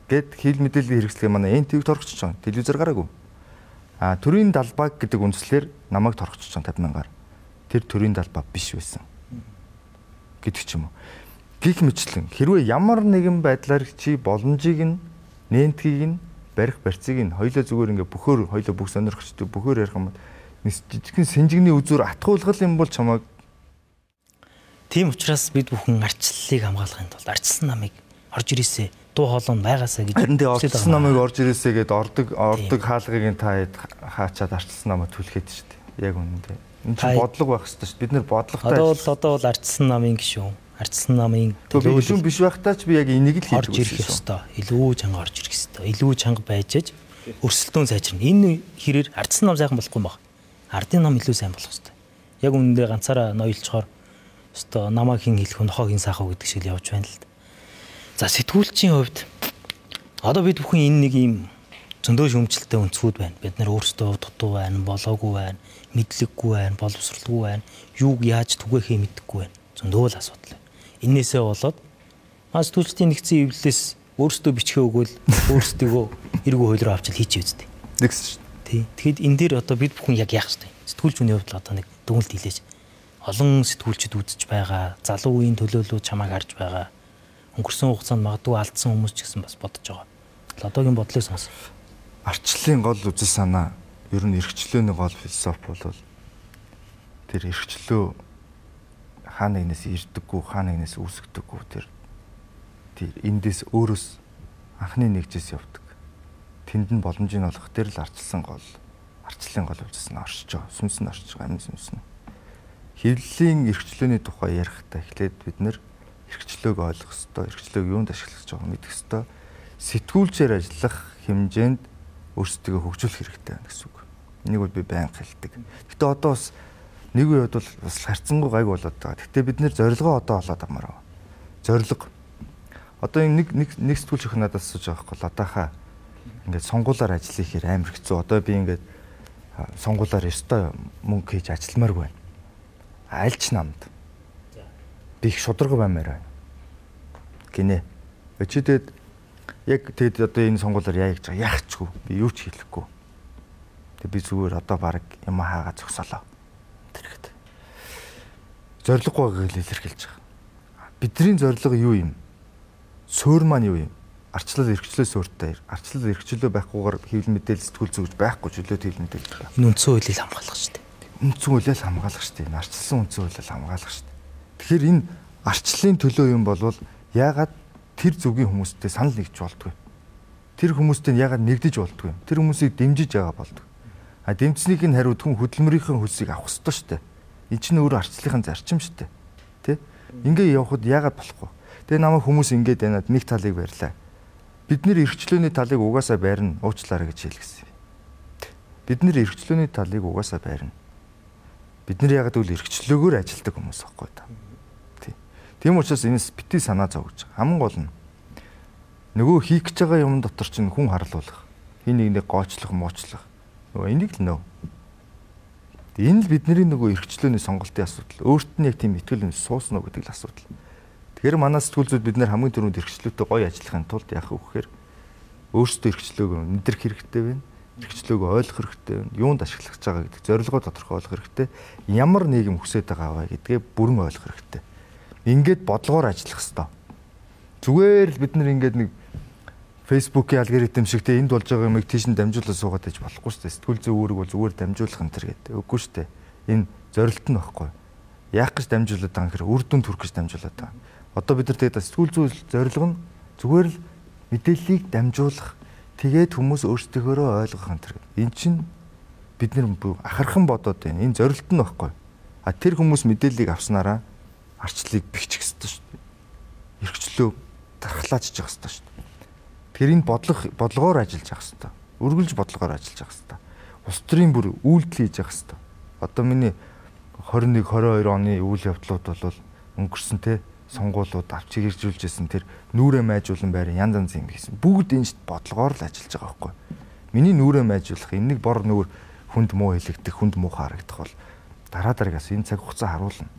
гэд хэвлэл мэдээллийн хэрэгслээ манай НТВ-г торгоцож байгаа. Телевизээр гараагүй. А төрийн далбаа гэдэг үндслээр намайг торгоцож байгаа 50,000-аар. Тэр төрийн далбаа биш байсан гэдэг ч юм уу. Гих мэтлэн хэрвээ ямар нэгэн байдлаар чи боломжийг нь нэнтгийг нь барих барьцыг нь хоёлоо зүгээр ингээ бөхөр хоёлоо бүх сонирхчтой бөхөр ярих юм бол жижигхэн сэнжигний үзүүр атгуулгал юм бол чамайг. Тийм учраас бид бүхэн арчлалыг хамгаалахын тулд арчилсан намыг орж ирээсэ дуу хоолой нь байгаасаа гэж. Харин тэгээ арчилсан намыг орж ирээсэ гэд ордог хаалгыг та хэд хаачаад арчилсан намаа түлхээд шүү дээ. Яг үнэндээ. Энэ чинь бодлого байх хэрэгтэй шүү дээ. Бид нэр бодлоготой. Одоо бол арчилсан намын гишүүн. Арчилсан намын гишүүн биш байхдаа ч би яг энийг л хийж орж ирэх ёстой. Илүү чанга орж ирэх ёстой. Илүү чанга байж аж өрсөлдөөн сайжирна. Энэ хэрээр арчилсан нам сайхан болохгүй юм баг. Ардын нам илүү сайн болох ёстой. Яг үнэндээ ганцаараа ноёлцохоор ёстой намаа хин хэлэх вэ, нохоо хин саах уу гэдэг шиг л явж байна л да. За сэтгүүлчийн хувьд одоо бид бүхэн энэ нэг юм зөндөө шүүмжлэлтэй өнцгүүд байна. Бид нар өөрсдөө дутуу байна, болоогүй байна, мэдлэггүй байна, боловсралгүй байна, юуг яаж түгээхээ мэдэхгүй байна. Зөндөө л асуудал байна. Эннээсээ болоод маа сэтгүүлчдийн нэгдсэн эвлэлээс өөрсдөө бичгээ өгөөл өөрсдийгөө эргүү хууль руу авчил хийчихээ үсттэй. Нэгсэн шүү. Тий. Тэгэхэд энэ дээр одоо бид бүхэн яг яах ёстой юм? Сэтгүүлч хүний хувьд одоо нэг дүгнэлт хийлээч. Олон сэтгүүлчд үзэж байгаа, залуу үеийн төлөөлөл чамайг харж байгаа. Өнгөрсөн хугацаанд магадгүй алдсан хүмүүс ч гэсэн бас бодож байгаа. Одоогийн бодлыг сонс. Арчлалын гол үзэл санаа, ер нь эрхчлөөний гол философи бол тэр эрхчлөө хаа нэгнээс ирдэггүй, хаа нэгнээс үүсгдэггүй тэр эндээс өөрөөс анхны нэгжээс явдаг. Тэнд нь боломжийг олох тэр л арчилсан гол, арчлалын гол үзэл санаа оршиж байгаа. Сүнс нь оршиж байгаа, амин сүнс нь. Хэвлэлийн эрхчлөөний тухай ярихдаа эхлээд бид нэр эрхчлөөг ойлгох ёстой, эрхчлөөг юунд ашиглах гэж байгааг мэдэх ёстой. Сэтгүүлчээр ажиллах хэмжээнд өөрсдөө хөгжүүлэх хэрэгтэй байна гэсэн үг. Энийг бол би байнга хэлдэг. Гэтэ одоо бас нэг үед бол бас харьцангуй гайг болоод байгаа. Гэтэ бид нэр зорилгоо одоо олоод авмаар байна. Зорилго. Одоо энэ нэг сэтгүүлч өх надад асууж байгаа байхгүй ладаахаа ингээд сонгуулаар ажиллах ихээр амар хэцүү. Одоо би ингээд сонгуулаар ёстой мөнгө хийж ажилламааргүй байна. Альч намд. Би их шударга баймаар байна. Гинэ. Чи тэгэд яг тэгэд одоо энэ сонгуулаар яа гэж байгаа яахчгүй. Би юу ч хэлэхгүй. Тэг би зүгээр одоо баг юм хаагаа зогсоолоо. Тэрхэд. Зорилгогүй байгааг илэрхийлж байгаа. Бидний зорилго юу юм? Суур маань юу юм? Арчлал эрхчлөө суурьтай. Арчлал эрхчлөө байхгүйгээр хэвлэл мэдээлэл сэтгүүл зүйж байхгүй чөлөөт хэвлэл мэдээлэл байх. Энэ үндсэн хуулийг хамгаалах шүү дээ. Үндсэн хуулийг хамгаалах шүү дээ. Арчилсан үндсэн хуулийг хамгаалах шүү дээ. Тэгэхээр энэ арчлалын төлөө юм болвол яагаад тэр зүгийн хүмүүстэй санал нэгж болдгоо? Тэр хүмүүстэй яагаад нэгдэж болдгоо? Тэр хүмүүсийг дэмжиж байгаа болдгоо. А дэмжсэнийг нь хариуд хүн хөдөлмөрийнхөө хөлсийг авах ёстой шүү дээ. Энэ чинь өөрөө арчлалын зарчим шүү дээ. Тэ? Ингээ явхад яагаад болохгүй? Тэгээ намайг хүмүүс ингээд байна нэг талыг барьлаа. Бид нэр эрхчлөөний талыг угаасаа барина, уучлаарай гэж хэлсэн. Бид нэр эрхчлөөний талыг угаасаа барина. Бид нэр яагаад гэвэл эрхчлөөгөөр ажилтдаг хүмүүс байхгүй та. Тий. Тийм учраас энэс бити санаа зовж байгаа. Хамгийн гол нь нөгөө хийх гэж байгаа юм дотор чинь хүн харлуулах, хин нэгнийг гоочлох, муучлах. Нөгөө энийг л нөө. Энэ л бидний нөгөө эрхчлөөний сонголтын асуудал. Өөрт нь яг тийм итгэл үнэмш суусан уу гэдэг л асуудал. Тэгэхээр манай сэтгүүл зүйд бид нэр хамгийн түрүүнд эрхчлөөтэй гоё ажиллахын тулд яах вэ гэхээр өөрсдөө эрхчлөөг мэдрэх хэрэгтэй байна. Эрхчлөөг ойлгох хэрэгтэй байна. Юунд ашиглах гэж байгаа гэдэг зорилгоо тодорхой ойлгох хэрэгтэй. Ямар нийгэм хүсэж байгаа вэ гэдгээ бүрэн ойлгох хэрэгтэй. Ингээд бодлогоор ажиллах хэрэгтэй. Зүгээр л бид нар ингээд нэг Facebook-ийн алгоритм шиг те энд болж байгаа юмыг тийш нь дамжуулаад суугаад байж болохгүй шүү дээ. Сэтгүүл зүйн үүрэг бол зүгээр дамжуулах энэ төр гэдэг. Үгүй шүү дээ. Энэ зорилт нь багхгүй. Яах гэж дамжуулаад байгаа юм гэхээр үр дүнд хүрэх гэж дамжуулаад байгаа. Одоо бид нар тэгээд сэтгүүл зүйн зорилго нь зүгээр л мэдээллийг дамжуулах, тэгээд хүмүүс өөрсдийнхөөрөө ойлгох энэ төр гэдэг. Эн чинь бид нар ахархан бодоод байна. Энэ зорилт нь багхгүй. А тэр хүмүүс мэдээллийг авснараа арчлыг бэхжих ёстой шүү дээ. Эрхчлөө дархлаачж явах ёстой шүү дээ. Тэгэхээр энэ бодлогоор ажиллаж явах хэрэгтэй. Үргэлж бодлогоор ажиллаж явах хэрэгтэй. Улс төрийн бүр үйлдэл хийж явах хэрэгтэй. Одоо миний 21, 22 оны үйл явдлууд бол өнгөрсөн те сонгуулиуд авч хэрэгжүүлжсэн тэр нүрээ майжуулан байран янз янз юм хийсэн. Бүгд энэ бодлогоор л ажиллаж байгаа байхгүй. Миний нүрээ майжуулах энэ нэг бор нүүр хүнд муу хэлэгдэх, хүнд муу харагдах бол дараа дараагаас энэ цаг хугацаа харуулна.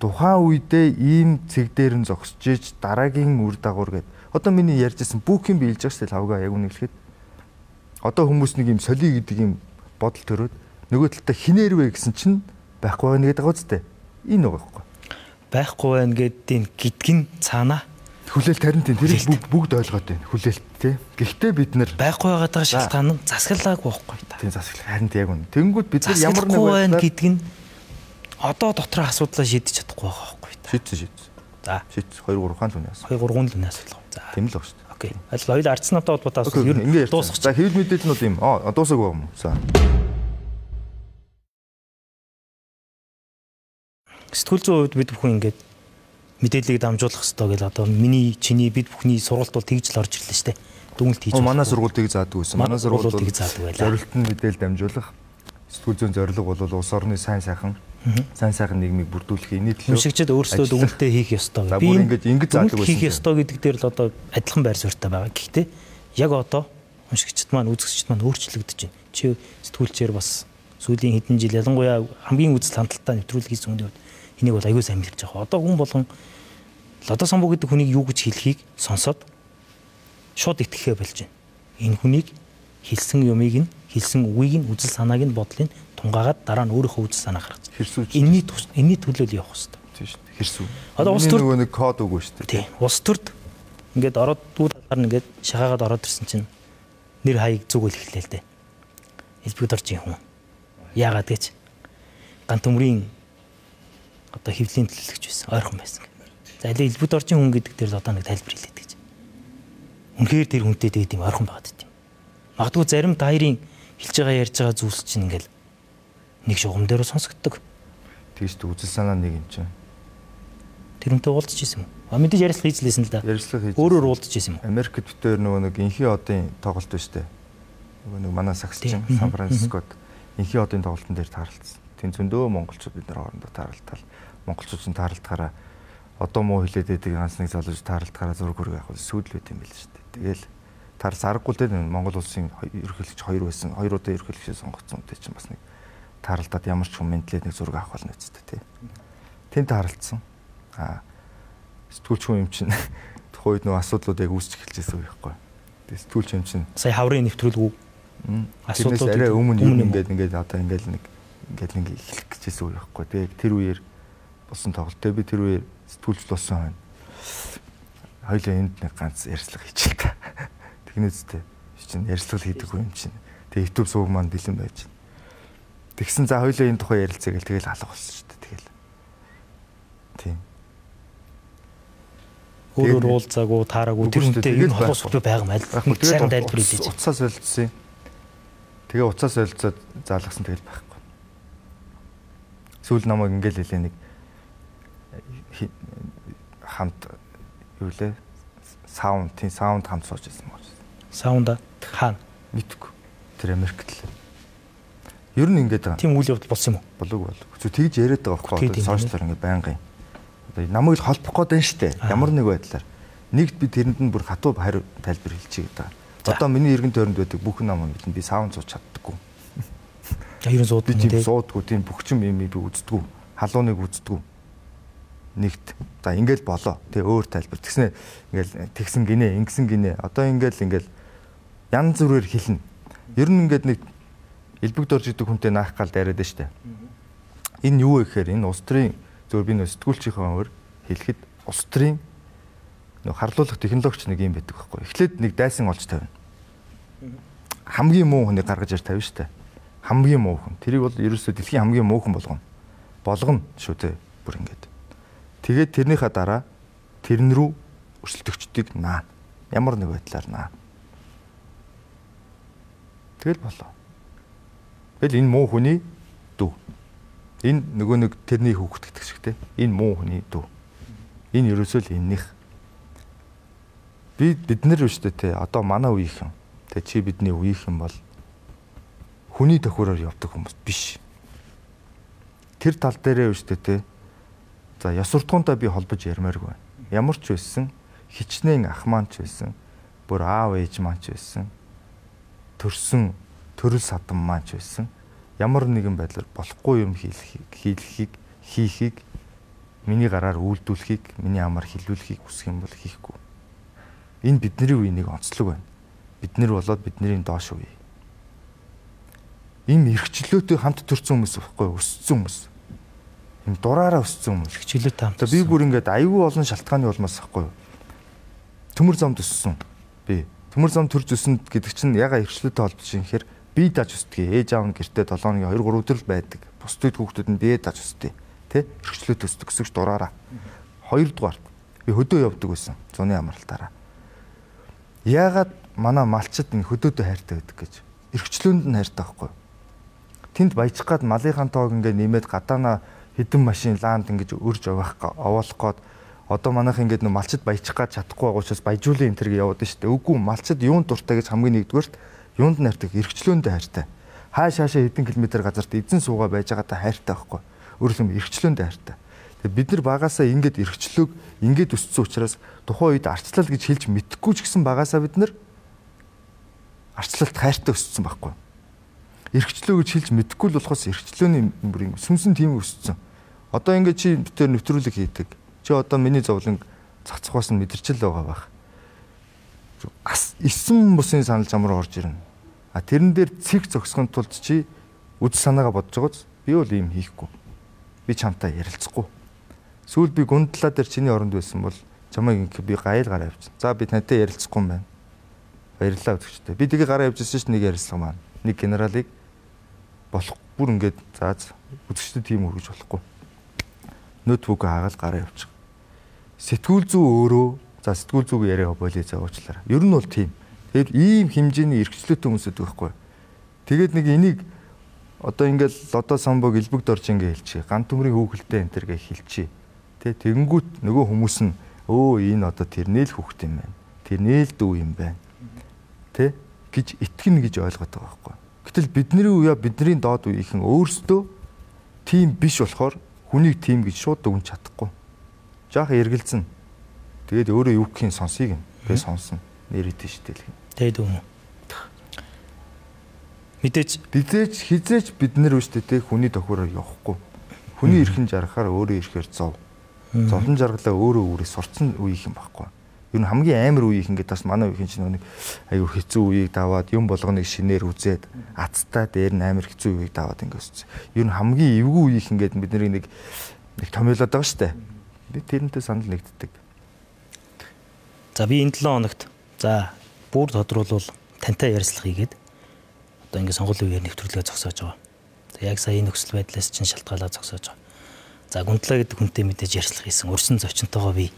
Тухайн үедээ ийм цэг дээр нь зогсож иж дараагийн үр дагавар гэдэг. Одоо миний ярьжсэн бүх юм биелж байгаа шүү дээ лавга яг үнэ хэлэхэд. Одоо хүмүүс нэг юм соли гэдэг юм бодол төрөөд нөгөө талдаа хинээр вэ гэсэн чинь байхгүй байна гэдэг байгаа үстэй. Энэ нэг байхгүй. Байхгүй байна гэдэг нь гэдг нь цаана хүлээлт харин тийм тэрийг бүгд ойлгоод байна. Хүлээлт тий. Гэхдээ бид нар байхгүй байгаад байгаа шалтгаан нь засаглаагүй байхгүй та. Тийм засаглал харин яг үнэ. Тэнгүүд бид нар ямар нэг байна гэдг нь одоо дотроо асуудлаа шийдэж чадахгүй байгаа байхгүй та. Шийдсэн. За. Шийдсэн 2 3 хаан л үнэ асуу. 2 3 л үнэ асуудал. За. Тийм л баг шүү дээ. Окей. Аль хоёул ардсан надад холбоотой асуулт ер нь дуусгах. За хэвлэл мэдээлэл нь бол юм. Аа дуусаагүй юм уу? За. Сэтгүүл зүйн хувьд бид бүхэн ингээд мэдээллийг дамжуулах хэрэгтэй гэл одоо миний чиний бид бүхний сургалт бол тэгж л орж ирлээ шүү дээ. Дүнэлт хийж. Манай сургууль тийг заадаг байсан. Манай сургууль тийг заадаг байлаа. Зорилт нь мэдээлэл дамжуулах. Сэтгүүл зүйн зорилго бол улс орны сайн сайхан нийгмийг бүрдүүлэх энэний төлөө уншигчид өөрсдөө дүгнэлтээ хийх ёстой. Би ингэж заадаг байсан. Хийх ёстой гэдэг дээр л одоо адилхан байр суурьтай байгаа. Гэхдээ яг одоо уншигчид маань үзэгчид маань өөрчлөгдөж байна. Чи сэтгүүлчээр бас сүүлийн хэдэн жил ялангуяа хамгийн үзэл хандлтаа нэвтрүүлэг хийсэн хүний хувьд энийг бол аягүй сайн мэдэрч байгаа. Одоо хүн болгон Лодо самбуу гэдэг хүнийг юу гэж хэлхийг сонсоод шууд итгэхээ болж байна. Энэ хүнийг хэлсэн юмыг нь, хэлсэн үгийг нь, үзэл санааг нь, бодлыг нь тунгаагаад дараа нь өөрийнхөө үзэл санаа гаргаж. Энэний төлөө л явах хэрэгтэй. Тийм шүү дээ. Хэрсүү. Одоо улс төрд нөгөө нэг код үгүй шүү дээ. Тийм. Улс төрд ингээд ороод дүү талаар нь ингээд шахаагаад ороод ирсэн чинь нэр хаяг зүгэл эхлэв л дээ. Элбэг доржийн хүн. Яагаад гэж ган төмрийн одоо хэвлэлийн төлөөлөгч байсан, ойрхон байсан. За элбэг доржийн хүн гэдэг дээр л одоо нэг тайлбар хэлээд гэж. Үнэхээр тэр хүнтэй тэгээд юм ойрхон байгаад байт юм. Магадгүй зарим та хоёрын хэлж байгаа ярьж байгаа зүйлс чинь ингээл нэг шугам дээр сонсогддог. Тэгж дээ үзэл санаа нэг юм чинь. Тэр хүнтэй уулзч ирсэн юм уу? А мэдээж ярилцлага хийж лээсэн л да. Ярилцлага хийж. Өөрөөр уулзч ирсэн юм уу? Америкт битээр нөгөө нэг инхи одын тоглолт байна шүү дээ. Нөгөө нэг манай сагсчин Сан Францискод инхи одын тоглолтын дээр таарлцсан. Тэн зөндөө монголчууд бид нар хоорондоо таарлтал. Монголчууд чинь таарлтахаараа одоо муу хэлээд байдаг ганц нэг залууч таарлтахаараа зураг хөрөг авах сүйдл байт юм байл шүү дээ. Тэгэл таарс аргагүй л дээ Монгол улсын ерөнхийлөгч хоёр байсан. Хоёр удаа ерөнхийлөгчөө сонгогдсон үнтэй чинь бас нэг таарлтаад ямар ч хүн мэдлээд нэг зураг авах болно үсттэй тий. Тэн таарлтсан. Аа сэтгүүлч хүн юм чинь тухайн үед нөгөө асуудлууд яг үүсч эхэлж байсан үе байхгүй. Тэгээ сэтгүүлч юм чинь сая хаврын нэвтрүүлэг асуудлууд арай өмнө юм ингээд одоо ингээд нэг ингээд нэг эхлэх гэжсэн үе байхгүй. Тэгээ тэр үеэр болсон тоглолт. Тэгээ би тэр үеэр сэтгүүлч болсон хойно. Хоёлаа энд нэг ганц ярьцлага хийчихэл та. Тэгнэ үстэй. Чинь ярьцлага хийдэг хүн юм чинь. Тэгээ YouTube сувг маань бэлэн байж. Тэгсэн за хоёлаа энэ тухай ярилцъя гэл тэгэл алга болсон шүү дээ. Тэгэл. Тийм. Өөрөөр уулзаагүй, таараагүй тэр хүнтэй энэ холбоос сүлбэ байгаа юм аль. Сайхан тайлбар хийлээ. Утсаас солилцсон. Тэгээ утсаас солилцоод заалгасан тэгэл байхгүй. Сүүл намайг ингээл хэлээ нэг хамт юу лээ? Саунд, тийм саунд хамт сууж байсан баг. Саунда хаана? Мэдгүй. Тэр Америкт л. Ер нь ингээд байгаа. Тийм үйл явдал болсон юм уу? Болоогүй болоо. Зү тэгж яриад байгаа байхгүй одоо сошиалар ингээд байнгын. Одоо намайг л холбох гээд байна штэ. Ямар нэг байдлаар. Нэгд би тэрэнд нь бүр хатуу хариу тайлбар хэлчихье гэдэг. Одоо миний эргэн тойронд байдаг бүх нам мэднэ. Би саунд сууж чаддаггүй. Ер нь суудгүй. Би тийм суудгүй, тийм бөхчм юм би үздэггүй. Халууныг үздэггүй. Нэгт. За ингээл болоо. Тэ өөр тайлбар. Тэгснэ ингээл тэгсэн гинэ, ингэсэн гинэ. Одоо ингээл янз бүрээр хэлнэ. Ер нь ингээд нэг элбэг дорж идэг хүнтэй наах гал дайраад нь штэ. Энэ юу вэ гэхээр энэ улс төрийн зөв би нөө сэтгүүлчийнхээ өөр хэлэхэд улс төрийн нөө харлуулах технологич нэг юм байдаг байхгүй. Эхлээд нэг дайсан олж тавина. Хамгийн муу хүнийг гаргаж ир тавина штэ. Хамгийн муу хүн. Тэрийг бол ерөөсөө дэлхийн хамгийн муу хүн болгоно. Болгоно шүү дээ. Бүр ингээд. Тэгээд тэрнийхээ дараа тэрэн рүү өрсөлдөгчдийг наана. Ямар нэг байдлаар наана. Тэгэл болоо. Тэгэл энэ муу хүний дүү. Энэ нөгөө нэг тэрний хүүхэд гэдэг шиг те. Энэ муу хүний дүү. Энэ ерөөсөө л энэнийх. Бид нар шүү дээ те. Одоо манай үеийнхэн. Тэ чи бидний үеийнхэн бол хүний тохиороор явдаг хүмүүс биш. Тэр тал дээрээ шүү дээ те. За ёс суртахуунтай би холбож ярмааргүй байна. Ямар ч байсан хичнээн ах маань ч байсан, бүр аав ээж маань ч байсан, төрсөн төрөл садан маань ч байсан ямар нэгэн байдлаар болохгүй юм хийхийг миний гараар үйлдүүлэхийг, миний амар хилүүлэхийг хүсэх юм бол хийхгүй. Энэ бидний үеийн нэг онцлог байна. Бид нар болоод бидний доош үе. Ийм эрхчлөөтэй хамт төрсэн хүмүүс байхгүй, өссөн хүмүүс. Ийм дураараа өссөн хүмүүс. Эрхчлөөтэй хамт. Би бүр ингээд аюул олон шалтгааны улмаас байхгүй. Төмөр замд өссөн. Би төмөр зам төрж өсөн гэдэг чинь яга эрхчлөөтэй холбож юм гэхээр би даж өсдөг. Ээж аав нь гэртээ 7 хоногийн 2 3 өдөр л байдаг. Бусдын хүүхдүүд нь бие даж өсдөг. Тэ? Эрхчлөөтэй өсдөг гэсэн ч дураараа. Хоёрдугаар би хөдөө явдаг байсан. Зуны амралтаараа. Яагаад манай малчид энэ хөдөөдөө хайртай байдаг гэж. Эрхчлөөнд нь хайртай байхгүй. Тэнд баяжих гад малынхаа тоог ингээ нэмээд гадаана хэдэн машин лаанд ингэж өрж овоолох гээд одоо манайх ингээд нөө малчид баяжих гад чадахгүй байгаа учраас баяжуулын энэ тэрэг яваад шүү дээ. Үгүй малчид юунд дуртай гэж хамгийн нэгдүгээрт юунд нь хайртай эрхчлөөндөө хайртай. Хааш хаашаа хэдэн километр газарт эзэн суугаа байж байгаадаа хайртай байхгүй. Өөрөөр хэлбэл эрхчлөөндөө хайртай. Тэгээ бид нар багасаа ингээд эрхчлөөг ингээд өссөн учраас тухайн үед арчлал гэж хэлж мэдэхгүй ч гэсэн багасаа бид нар арчлалт хайртай өссөн байхгүй. Эрхчлөө гэж хэлж мэдэхгүй л болохоос эрхчлөөний бүр юм сүмсэн тийм өссөн. Одоо ингээд чи битээр нэвтрүүлэг хийдэг. Чи одоо миний зовлон цацхаас нь мэдэрчил байгаа байх. Ас 9 бусын санал зам руу орж ирнэ. А тэрэн дээр цэг зогсохын тулд чи үз санаагаа бодож байгааз би бол ийм хийхгүй. Би чамтай ярилцахгүй. Сүүл би гүндлаа дээр чиний оронд байсан бол чамайг ингэ би гайл гараа явчихсан. За би тантай ярилцахгүй юм байна. Баярлалаа үзэгчдээ. Би тэгээ гараа явж ирсэн чинь нэг ярилцлага маань. Нэг генералыг болох бүр ингээд заа үзэгчдэд тийм үргэж болохгүй. Ноутбук хаагаал гараа явчих. Сэтгүүл зүй өөрөө за сэтгүүл зүг яриа болио за уучлаарай. Ер нь бол тийм. Тэгээд ийм хэмжээний эрхчлөөтэй хүмүүс байдаг байхгүй. Тэгээд нэг энийг одоо ингээд Лодо самбог элбэг дорж ингээ хэлчихье. Ган төмрийн хүүхэлтэй энэ төр гэ хэлчихье. Тэ тэгэнгүүт нөгөө хүмүүс нь өө энэ одоо тэрний л хүүхд юм байна. Тэрний л дүү юм байна. Тэ гэж итгэнэ гэж ойлгоод байгаа байхгүй. Гэтэл бидний үеэ бидний доод үеийнхэн өөрсдөө тийм биш болохоор хүнийг тийм гэж шууд дүгнж чадахгүй. Жаахан эргэлзэн. Тэгээд өөрөө юу гэх юм сонсыг нь. Тэгээ сонсно. Нэрээ тийш дэлгэн. Тэгээд үн. Мэдээж хизээч хизээч бид нар үүштэй те хүний тохиороор явахгүй. Хүний эрхэн жаргахаар өөрөө ирэхээр зов. Зовлон жаргалаа өөрөө үүрээ сурцсан үеийнхэн байхгүй. Ер нь хамгийн амар үеийнхэн гэдэг бас манай үеийнхэн чинь нэг аюу хэцүү үеийг даваад юм болгоныг шинээр үзээд азтай дээр нь амар хэцүү үеийг даваад ингэ өссөн. Ер нь хамгийн эвгүй үеийнхэн гэдэг бид нарыг нэг томьёолоод байгаа шүү дээ. Би тэрнтэй санал нэгддэг. За би энэ 7 хоногт за бүр тодруулвал тантай ярилцлага хийгээд одоо ингэ сонгуулийн үеэр нэвтрүүлгээ зогсоож байгаа. За яг сая энэ нөхцөл байдлаас чинь шалтгаалаад зогсоож байгаа. За Гүндлаа гэдэг хүнтэй мэдээж ярилцлага хийсэн. Урсан зочинтойгоо би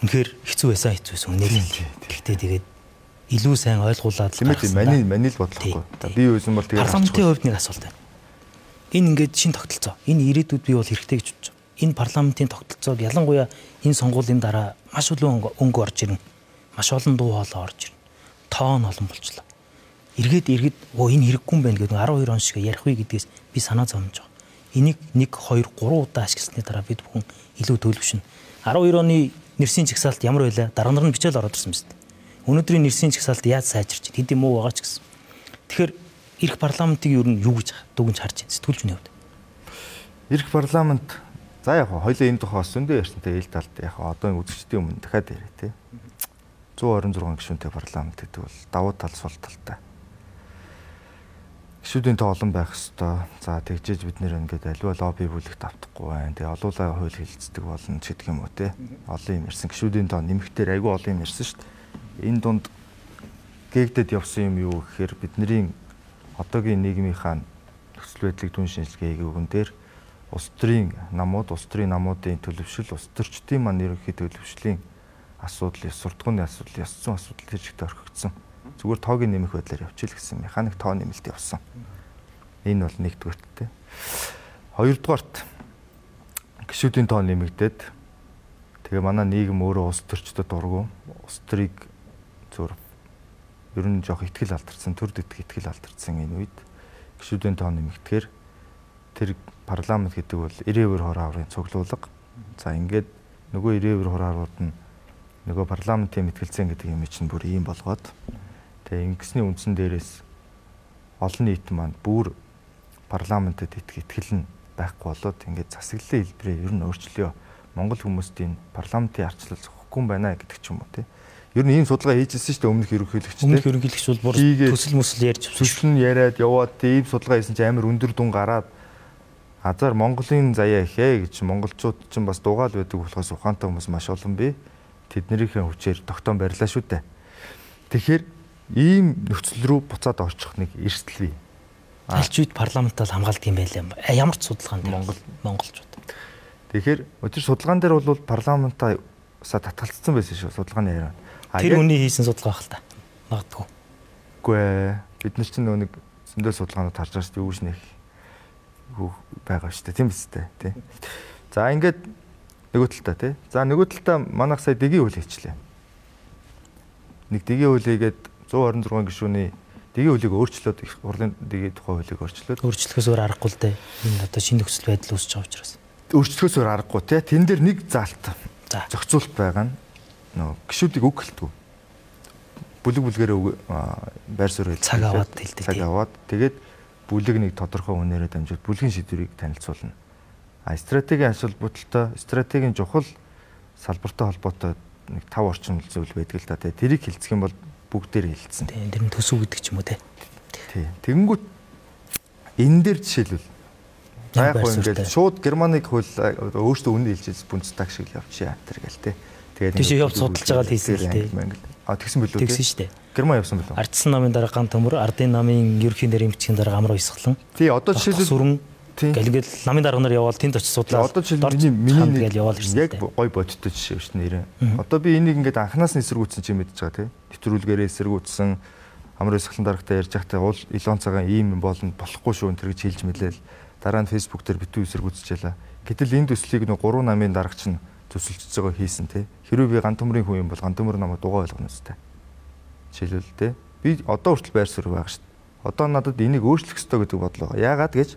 үнэхээр хэцүү байсан үнэ л. Гэхдээ тэгээд илүү сайн ойлгуулад л гаргасан. Миний л бодлохгүй. Би юусэн бол тэгээд парламентын хувьд нэг асуулт байна. Энэ ингээд шин тогтолцоо. Энэ ирээдүйд би бол хэрэгтэй гэж бодож байгаа. Энэ парламентын тогтолцоог ялангуяа энэ сонгуулийн дараа маш олон өнгө орж ирнэ. Маш олон дуу хоолой орж ирнэ. Тоон олон болчлоо. Эргээд өө энэ хэрэггүй юм байна гэдэг 12 он шиг ярих вэ гэдгээс би санаа зовж байгаа. Энийг 1 2 3 удаа ашигласны дараа бид бүхэн илүү төлөвшнө. 12 оны нэрсийн жагсаалт ямар байлаа? Дарга нар нь бичээл ороод ирсэн юм шүү дээ. Өнөөдрийн нэрсийн жагсаалт яаж сайжирч байна? Хэд юм уу байгаа ч гэсэн. Тэгэхээр Ирэх парламентыг ер нь юу гэж дүгнж харж байна сэтгүүлч хүний хувьд? Ирэх парламент за яг хоёлаа энэ тухай бас зөндөө ярьсантай ил талд яг одоо үзэгчдийн өмнө дахиад яриа тий. 126 гишүүнтэй парламент гэдэг бол давуу тал сул талтай. Гишүүдийн тоо олон байх ёстой. За тэгжээж бид нэр ингээд аливаа лобби бүлэгт автахгүй байна. Тэгээ олуулаа хууль хэлцдэг болно ч гэдэг юм уу те. Олон юм ярьсан. Гишүүдийн тоо нэмэхтэр айгүй олон юм ярьсан шүү дээ. Энэ дунд гээгдэд явсан юм юу гэхээр бидний одоогийн нийгмийнхаа нөхцөл байдлыг түн шинжилгээ хийгээгүн дээр улс төрийн намууд, улс төрийн намуудын төлөвшил, улс төрчдийн маань ерөнхий төлөвшлийн асуудал, ёс суртахууны асуудал, ёс зүйн асуудал тэр чигтээ орхигдсон. Зүгээр тоог нэмэх байдлаар явчих л гэсэн механик тоо нэмэлт явсан. Энэ бол нэгдүгээрт те. Хоёрдугаарт гишүүдийн тоо нэмэгдээд тэгээ манай нийгэм өөрөө улс төрчдөд дургу. Улс төрийг зүгээр ер нь жоох итгэл алдарсан, төр дэтгэх итгэл алдарсан энэ үед гишүүдийн тоо нэмэгдэхээр тэр парламент гэдэг бол 90% хор хаврын цуглуулга. За ингээд нөгөө 90% хор хаврууд нь нөгөө парламентын мэтгэлцэн гэдэг юм чинь бүр ийм болгоод тэгээ ингэсний үндсэн дээрээс олон нийт маань бүр парламентэд итгэх итгэл нь байхгүй болоод ингээд засаглалын хэлбэрээ ер нь өөрчлөё. Монгол хүмүүст энэ парламентын арчлал зохихгүй юм байна гэдэг ч юм уу тий. Ер нь ийм судалгаа хийжсэн шүү дээ өмнөх ерөнхийлөгч тий. Өмнөх ерөнхийлөгч бол бүр төсөл мөсөл ярьж төсөл нь яриад яваад ийм судалгаа хийсэн чинь амар өндөр дүн гараад азар Монголын заяа ихэ гэж монголчууд ч бас дугаал байдаг болохоос ухаантай хүмүүс маш олон бий. Тэднийхээ хүчээр тогтоон барьлаа шүү дээ. Тэгэхээр ийм нөхцөл рүү буцаад орчих нэг эрсдэл бий. Аль ч үед парламентал хамгаалдаг юм байлаа. Ямар ч судалгаан дээр монголчууд. Тэгэхээр өдөр судалгаан дээр бол парламентаа татгалцсан байсан шүү судалгааны яриа. Тэр хүний хийсэн судалгаа байх л та. Магадгүй. Үгүй ээ. Бид нар чинь нөгөө нэг зөндөө судалгаанууд харж байгаа шүү дээ. Үүш нэх байгаа шүү дээ. Тийм биз дээ. Тий. За ингээд нөгөө талдаа тий. За нөгөө талдаа манайх сая дэгийн хууль хийчлээ. Нэг дэгийн хууль хийгээд 126 гишүүний дэгийн хуулийг өөрчлөөд их хурлын дэгийн тухай хуулийг өөрчлөөд өөрчлөхөөс өөр аргагүй л дээ. Энэ одоо шинэ нөхцөл байдал үүсэж байгаа учраас. Өөрчлөхөөс өөр аргагүй тий. Тэн дээр нэг заалт зохицуулт байгаа нь нөгөө гишүүдийг үг хэлдэг. Бүлэг бүлгээрээ байр суурь хэлдэг. Цаг аваад хэлдэг. Цаг аваад тэгээд бүлэг нэг тодорхой үнээрээ дамжуулт бүлгийн шийдвэрийг танилцуулна. А стратегийн ач холбогдолтой, стратегийн чухал салбартай холбоотой нэг 5 орчим зүйл байдаг л да тий. Тэрийг хилцэх юм бол бүгдээр хилцсэн. Тийм, тэр нь төсөв гэдэг ч юм уу тий. Тий. Тэгэнгүүт энэ дээр жишээлбэл за яг хөө ингээд шууд Германыг хууль өөртөө үнэ хэлж Бундстаг шиг л явчихъя тэр гэл тий. Тэгээд тийш явж судалж байгаа л хийсэн л тий. А тэгсэн билүү тий. Тэгсэн шүү дээ. Герман явсан билүү? Ардсан намын дарга ган төмөр, ардын намын ерөнхий нэрийн бичгийн дарга амар уйсгалан. Тий, одоо жишээлбэл сүрэн гэл ингээл намын дарга нар яваал тэнд очиж судлаа. Одоо жишээлбэл миний нэг яг гой бодиттой жишээ шүү нэрээ. Одоо би энийг ингээд анханаас нь эсэргүүцсэн чи мэдэж байгаа тий. Нэвтрүүлгээрээ эсэргүүцсэн амар уйсгалан даргатай ярьж байхдаа уул Илон цагаан ийм юм болно болохгүй шүү энэ гэж хэлж мэлээл. Дараа нь Facebook дээр битүү эсэргүүцчихлээ. Гэтэл энэ төслийг нөө 3 намын дарга чинь төсөлжиж байгаа хийсэн тий. Хэрвээ би ган төмрийн хүн юм бол ган төмөр намайг дугаа ойлгоно үстэй. Жишээлбэл тий. Би одоо хүртэл байр суурь байгаа шүү дээ. Одоо надад энийг өөрчлөх ёстой гэдэг бодол байгаа. Яагаад гэж?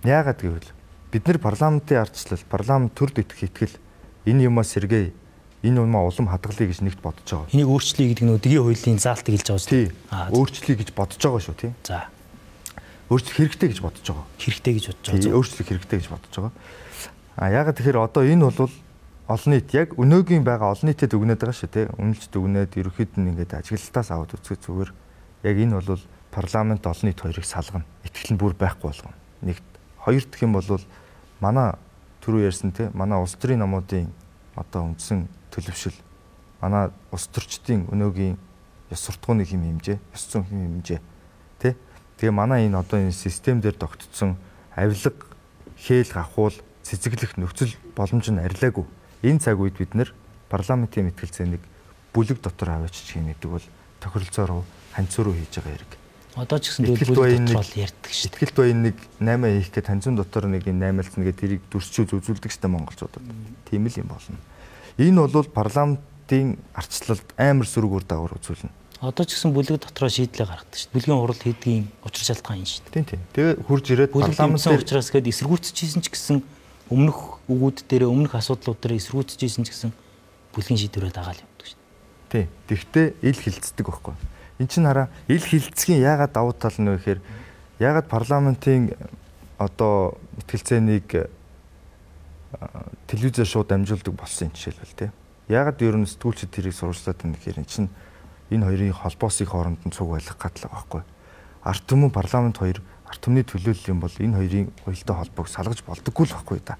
Яагаад гэвэл бид нар парламентын ардчлал, парламент төрд итгэх итгэл энэ юмаа сэргээе, энэ юмаа улам хадгалъя гэж нэгт бодож байгаа. Энийг өөрчлөе гэдэг нь дэгийн хуулийн заалтыг хэлж байгаа шүү дээ. Өөрчлөе гэж бодож байгаа шүү тий. За. Өөрчлөх хэрэгтэй гэж бодож байгаа. Хэрэгтэй гэж бодож байгаа. Өөрчлөх хэрэгтэй гэж бодож байгаа. А яагаад тэгэхээр одоо энэ бол олон нийт яг өнөөгийн байгаа олон нийтэд өгнөд байгаа шүү тий. Үнэлж дүгнээд ерөнхийд нь ингээд ажиглалтаас аваад үзэхэд зүгээр яг энэ бол парламент олон нийт хоёрыг салгана. Итгэл нь бүр байхгүй болгоно. Нэгт хоёр дахь юм бол манай түрүү ярьсан тий. Манай улс төрийн намуудын одоо үндсэн төлөвшил, манай улс төрчдийн өнөөгийн ёс суртахууны хэм хэмжээ, ёс зүйн хэм хэмжээ тий. Тэгээ манай энэ одоо энэ систем дээр тогтцсон авилга, хээл гахуул, цэцэглэх нөхцөл боломж нь арилаагүй. Энэ цаг үед бид нэр парламентын мэтгэлцээнийг бүлэг дотор аваачиж хийнэ гэдэг бол тохиролцоороо ханцуу руу хийж байгаа хэрэг. Одоо ч гэсэн бүлэг дотор бол ярьдаг шүү. Ихтгэлт баян нэг 8 хийх гээд ханцуун дотор нэг энэ 8-алцна гээд тэрийг дүрсчүү үзүүлдэг шүү дээ монголчуудад. Тийм л юм болно. Энэ бол парламентын арчлалд амар сөрөг үр дагавар үзүүлнэ. Одоо ч гэсэн бүлэг дотроо шийдлээ гаргадаг шүү дээ. Бүлгийн хурал хийдгийн учир шалтгаан юм шүү дээ. Тийм тийм. Тэгээ хурж ирээд парламент учраас гээд эсэргүүцчихсэн ч гэсэн өмнөх үгүүд дээр өмнөх асуудлууд дээр эсэргүүцчихсэн ч гэсэн бүлгийн шийдвэрээ дагаал явдаг шүү дээ. Тийм. Тэгтээ ил хилцдэг байхгүй. Эн чинь хараа ил хилцгийн яагаад давуу тал нь вэ гэхээр яагаад парламентын одоо мэтгэлцээнийг телевизээр шууд дамжуулдаг болсон юм жишээлбэл тий. Яагаад ер нь сэтгүүлчид тэрийг сурвалжлаад байна гэхээр эн чинь энэ хоёрын холбоосыг хооронд нь цуг байлгах гэдэг байхгүй. Ард түмэн парламент хоёр ард түмний төлөөлөл юм бол энэ хоёрын уялдаа холбоог салгаж болдоггүй л байхгүй да.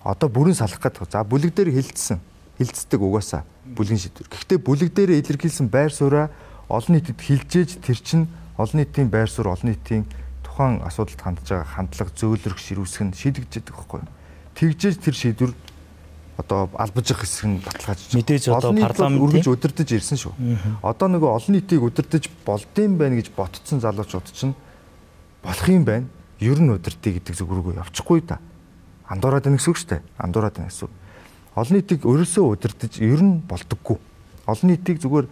Одоо бүрэн салах гэдэг. За бүлэг дээр хилцсэн. Хилцдэг угаасаа бүлгийн шийдвэр. Гэхдээ бүлэг дээр илэрхийлсэн байр сууриа олон нийтэд хилжээж тэр чинь олон нийтийн байр суурь, олон нийтийн тухайн асуудалд хандж байгаа хандлага, зөөлрөх, ширүүсэх нь шийдэгдэж байгаа байхгүй юу? Тэгжээж тэр шийдвэр одоо албажих хэсэг нь баталгаажиж. Мэдээж одоо парламент үргэлж удирдах ирсэн шүү. Одоо нөгөө олон нийтийг удирдах болдсон байх гэж ботцсон залуучууд чинь болох юм байна. Ер нь удирдъя гэдэг зүг рүү явчихгүй да. Андуураад байна гэсэн үг шүү дээ. Андуураад байна гэсэн үг. Олон нийтийг өрөөсөө удирдах ер нь болдоггүй. Олон нийтийг зүгээр